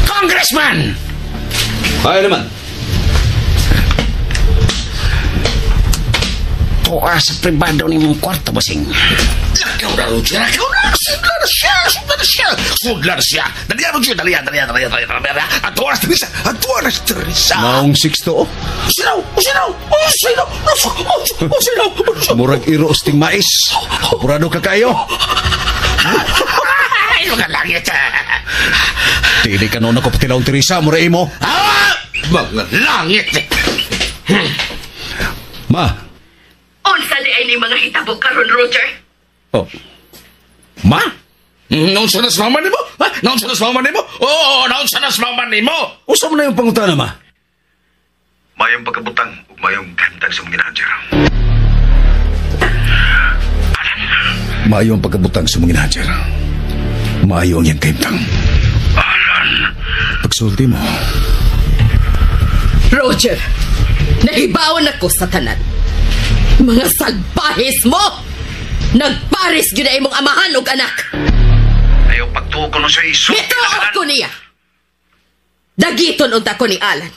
Congressman! Ay naman. Tuwa sa pribado ni mong kwarto, busing. Lakaw na, Roger. Lakaw na. Sudla na siya. Sudla na siya. Sudla na siya. Dalian, Roger. Dalian, dalian, dalian, dalian, dalian. Ato na si Teresa. Ato na si Teresa. Naong Sixto. Sinaw! Sinaw! Sinaw! Sinaw! Murag iro usting mais. Purado ka kayo. Ay, mga langit. Dili ka noon ako patilaw Teresa. Mura imo. Ah! Mga langit! Ma. Unsa di ay ni mga hitabo karon, Roger? Oh. Ma? Naunsa na sa mama nimo? Ha? Naunsa na sa mama nimo? Oo, naunsa na sa mama nimo? Usa mo na yung pangutana, ma? Mayong pagkabutang ug mayong kahimtang sa mga manager. Maayo ang pagkabutang sa mga manager. Maayo ang iyang kahimtang. Alan. Pagsulti mo. Roger, nahibawan ako sa tanan. Mga salbahis mo! Nagparis gyud ay imong amahan og anak. Ayaw pagtuo ko no sa iso. Bitaw ako niya. Dagiton unta ko ni Alan.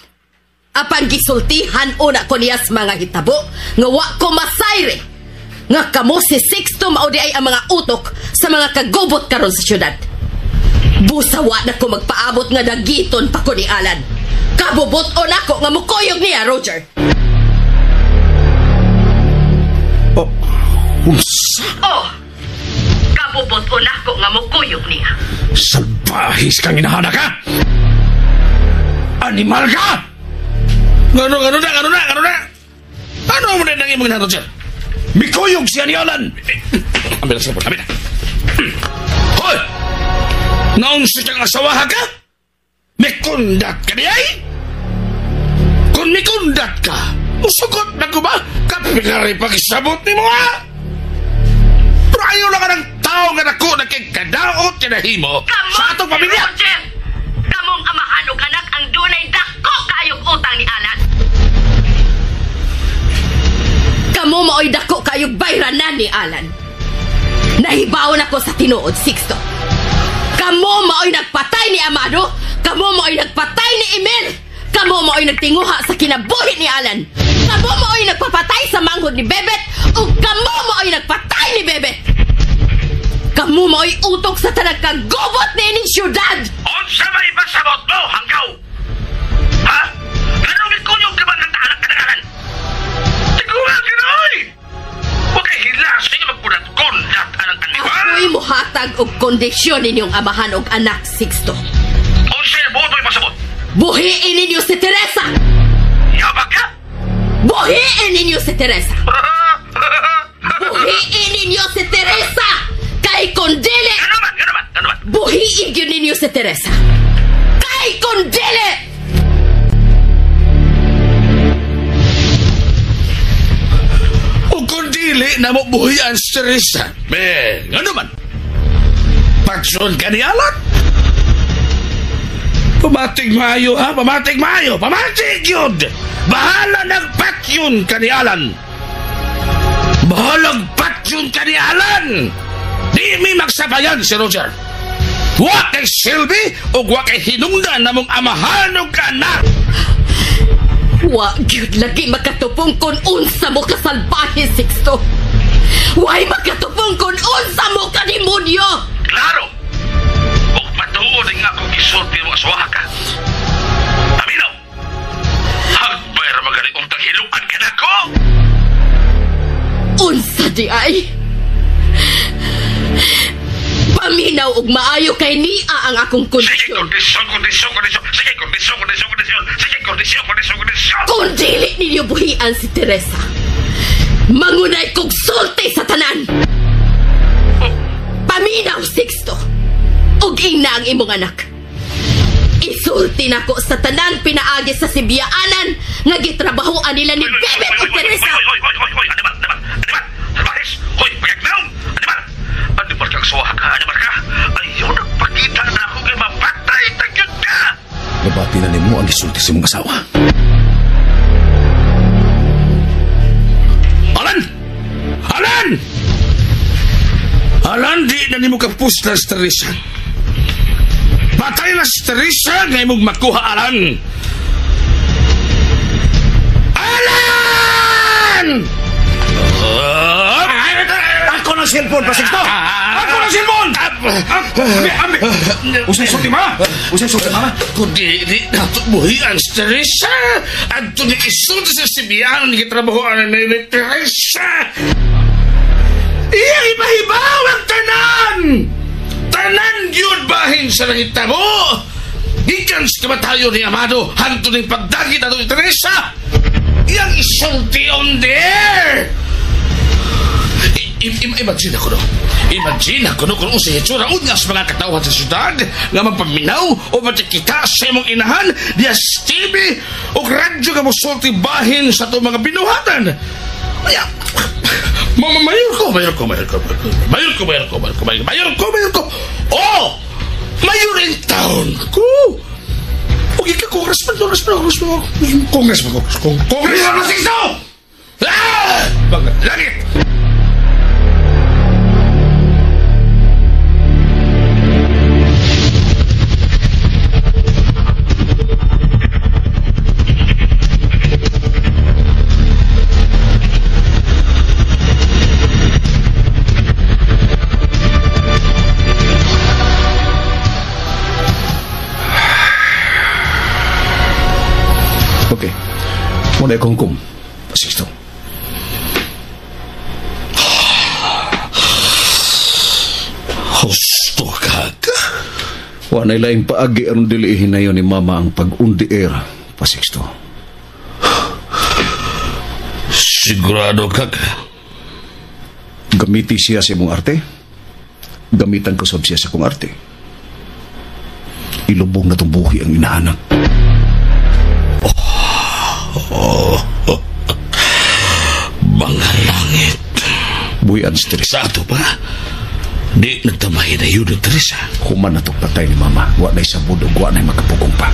Apan gisultihan una ko niya sa mga hitabo nga wa ko masayre. Nga kamo si Sixto mao di ay ang mga utok sa mga kagubot karon sa syudad. Busa wa na ko magpaabot nga dagiton pa ko ni Alan. Kabubot-on ako nga mukuyog niya, Roger. Oh, unsa? Oh. Pabubot-on ako nga mukuyog niya. Salbahis kang inahana ka! Animal ka! Ngano na? Ano mo na nang imong inahan, Roger? Mikuyog siya ni Alan! Ambil na, ambil na. Hoy! Naunsa kang asawa ka? Mikundat ka niya ay? Kung mikundat ka, musugot na ko ba? Kapigari pag-isabot ni mo ha? Pero ayaw lang ka ng tao nga nako na kay kadaot kinahimo sa atong pamilya! Roger! Kamong amahan og anak ang dunay dako kaayog utang ni Alan! Kamo maoy dako kaayog bayranan ni Alan! Nahibaon ako sa tinuod, Sixto! Kamo maoy nagpatay ni Amado! Kamo maoy nagpatay ni Emil! Kamo maoy nagtinguha sa kinabuhi ni Alan! Kamo maoy nagpapatay sa manghod ni Bebet! Ug kamo maoy nagpatay ni Bebet! Kamo maoy utok sa tanang kagubot ni ining syudad! Unsa may pasabot mo, hanggaw? Ha? Anong ikunyog ka ba ng anak ka ng Alan? Tiguan ka na, oy! Huwag kay hilasin nga magkunat-kunat anang animal! Ako'y muhatag og kondisyon ninyong amahan og anak, Sixto. Unsa yung buot mo'y pasabot? Buhiin ninyo si Teresa! Yabag ka? Buhiin ninyo si Teresa! Buhiin ninyo si Teresa! Kay kondili! Ano man? Buhiin yun ninyo si Teresa! Kay kondili! O kondili na mo buhian si Teresa. Be, ano man? Patsun ka ni Alan? Pamatig maayo, ha? Pamatig maayo! Pamatig yun! Bahala ng patyon ka ni Alan! Bahalang patyon ka ni Alan! Di mi magsabayan si Roger! Wa kay silbi o wa kay hinungdan na mong amahan o kanak! Wa gyud lagi makatupong kun unsa mo kasalbahe, Sixto! Way makatupong kun unsa mo kademonyo! Klaro! Ug matuod ang akong gisulti mo asawa ka. Paminaw! Hagbay ra magani untang hiluan ka nako! Unsa di ay? Paminaw og maayo kay niya ang akong kondisyon. Sige, kondisyon. Sige, kondisyon. Sige, kondisyon. Kung dili ninyo buhian si Teresa, mangunay kog sulti sa tanan. Paminaw, Sixto, og ina ang imong anak. Isulti nako sa tanan pinaagi sa sibyaanan nga gitrabahoan nila ni Bebet ug Teresa. Oy, animal. Salbahes! Hoy, pagagnaw! Animal! Animal kang suwa ka, animal ka! Ayaw, nagpakita na ako kay mapatay, tagyod ka! Nabati na nimo ang gisulti sa imong asawa. Alan! Alan! Alan, di na nimo kapuslan si Teresa. Patay na si Teresa nga imong makuha, Alan! Alan! Ako ng cellphone, Pasixto! Ako ng cellphone! Ambi! Usay sulti, mama! Usay sulti, mama! Kundi, di natubuhian si Teresa! At ito ni isulti sa sibiyan ni kitrabahoan ni Teresa! Iyang ipahibaw ang tanan! Tanan yun bahin sa nangitabo! Gikan sa kamatayo ni Amado, hanto ng pagdagit ato ni Teresa! Iyang isulti on there! Imagine ako, no? Imagine ako, no? Kung sa hitsura, unya sa mga katawhan sa syudad, nga magpaminaw o matikita sa imong inahan, diya sa TV, o radyo nga mosulti bahin sa itong mga binuhatan. Ay, mayor ko. Oh! Mayor in town ko! Okay ka, congressman! Ah! Langit! Okay. Muna akong hukom. Sixto. Wa na'y laing paagi aron dili hinayon ni Mama ang pag-undier pa Sixto. Sigurado ka ka? Gamiti siya sa imong arte. Gamitan ko sab siya sa akong arte. Ilubong na itong buhi ang inahanan. Oh, oh. Mga langit. Buhian si Teresa. Sa ato pa? Di nagtamahin na yun ni Teresa. Human na itong patay ni Mama. Wa na'y sabod o wa na'y makapugong pa.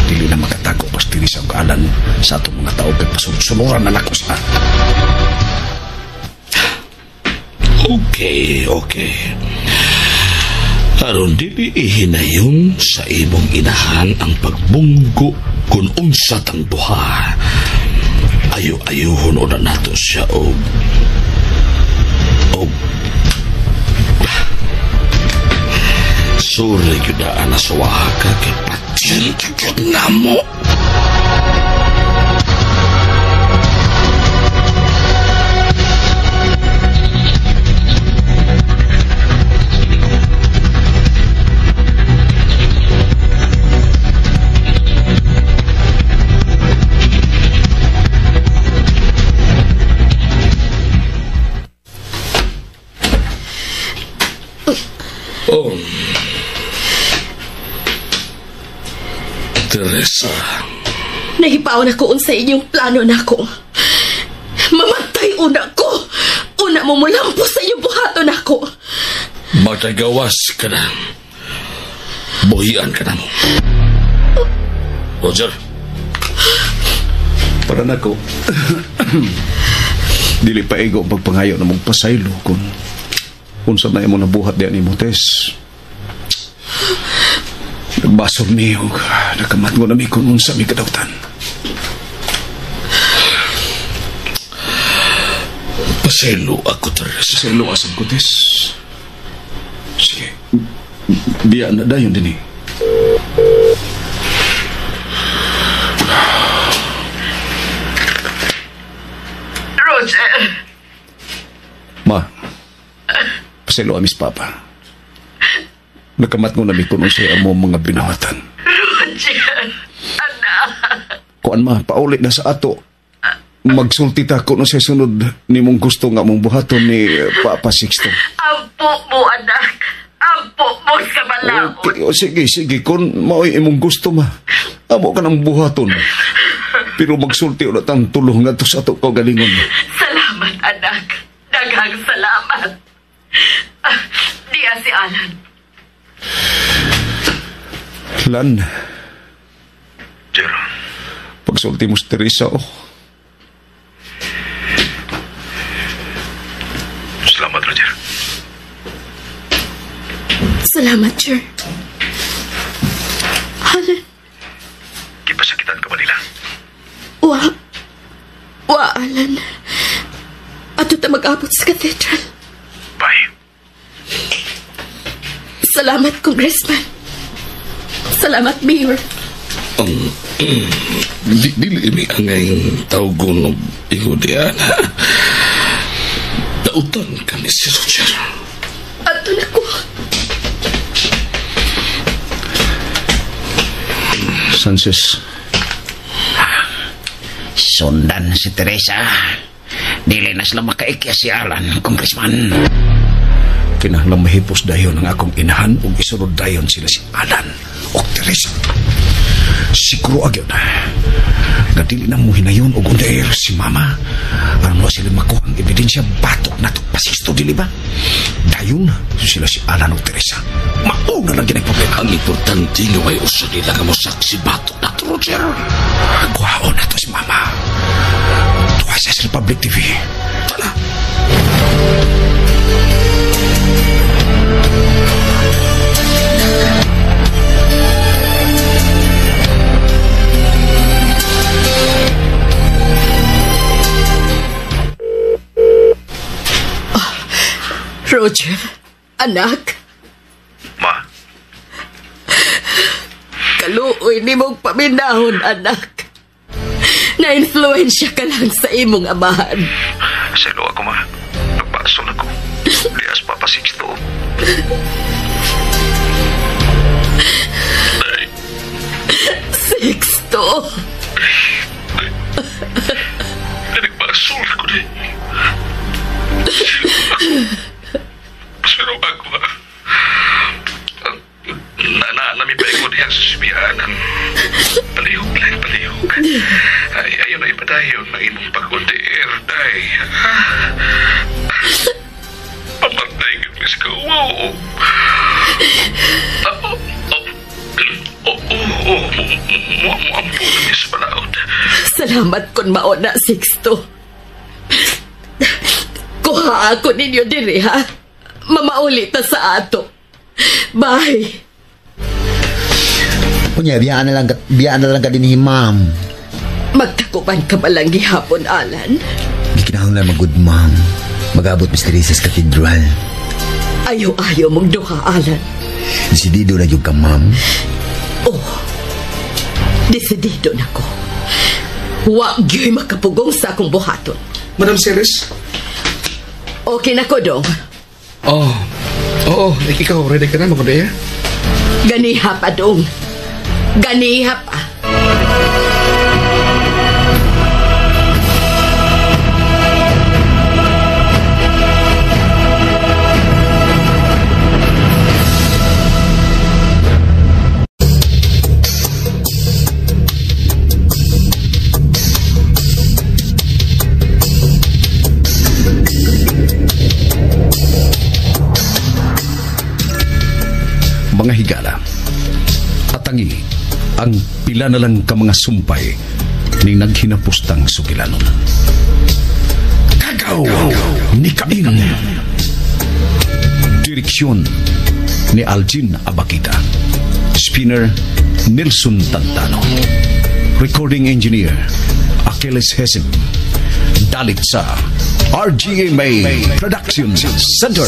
Dili na makatago pas Teresa ang kaalan sa atong mga tao kay pasunod-sunuran na nako sa. Okay, okay. Aron dili ihinayon sa imong inahan ang pagbunggo kung unsa tang duha. Ayo-ayohon una nato siya og sorry gyud na suwaha ka kay patyon gyud na mo. Oh. Teresa. Nahipaw na ko unsa inyong plano nako. Mamatay una ko. Una mo mulampo sa inyong buhaton nako. Matagawas ka na. Buhian ka na mo. Roger. Para nako. Dili pa ego ang pagpangayo na mong pasaylo kung unsa na imo nabuhat diyan nimo, Tess. Nagbasol mi og nakamatngon na mi kung unsa mi kadawtan. Pasaylo ako, Teresa. Pasaylo asab ko, Tess. Sige. Biya na dayon din eh. Roger. Ma, pasaylo amis papa. Nakamatngon na mi kung unsay amo mga binahatan. Roger, anak. Kuan ma, paulit na sa ato. Magsulti ta kung unsay sunod nimong gusto nga mong buhaton ni Papa Sixto. Ampo mo, anak. Ampo mo sa balaod. Okay, oh, sige, sige. Kung mao'y imong gusto, ma, amo ka ng buhaton. Pero magsulti ulit ang tulong nga to sa ato kaugalingon. Salamat, anak. Daghang salamat. Diya si Alan. Lan. Jer. Pagsulti mo si Teresa, oh. Salamat, Roger. Salamat, Jer. Alan. Kipasakitan ka ba nila? Wa. Wa, Alan. Ato ta mag-abot sa cathedral. Bye. Salamat, Congressman. Salamat, Mayor. Dili mi angay tawgon og igo diyan. Dautan kami si Roger. Ato na ko. Sanchez. Sundan si Teresa. Dili na sila makaikya si Alan, Congressman. Kinahanglan mahipos dayon ang akong inahan ug isunod dayon sila si Alan o Teresa. Siguro agyon nga dili na mo hinayon og on the air si Mama. Aron wa sila makuha ang ebidensya batok na to pasisto dili ba? Dayon sila si Alan o Teresa. Mauna lang ginay problema. Ang importante nga way usa nila nga mosaksi batok na to, Roger. Kuhaon na to si Mama. Tuwa sa Republic TV. Tala. Roger, anak. Ma. Kaluoy ni mong paminahon, anak. Na-influensya ka lang sa imong amahan. Selo ako, ma. Nagpasol ako. Dias Papa Sixto. Sixto. Nagbasol ko ni. Pero ako, nami pa ko diyan sa sibihanan. Palihog lang, palihog. Ay, ayaw na ipadayon ng imong pag-on-the-air, day. Pamatay ka, Miss ko. Wow. Salamat kun mauna, Sixto. Kuha ako ninyo diri, ha? Mamauli ta sa ato. Bye. Kunya, biyaan na lang ka din ni ma'am. Magtakupan ka malang gihapon, Alan. Di kinahanglan magud, ma'am. Mag-abot Miss Teresa's Cathedral. Ayaw-ayaw mong duha, Alan. Desidido na yun ka, ma'am. Oh, desidido na ko. Wa gyuy makapugong sa akong buhaton. Madam Ceres? Okay na ko, dong. Oh, oo, ikaw, ready ka na, maganda. Ganiha pa, dong. Ganiha pa. Mga higala, atangi ang pila na lang ka mga sumpay ning naghinapustang sugilanon. Kagaw ni Cain. Direksyon ni Aljin Abakita. Spinner Nelson Tantano. Recording engineer Achilles Hesim. Dalit sa RGMA Production Center.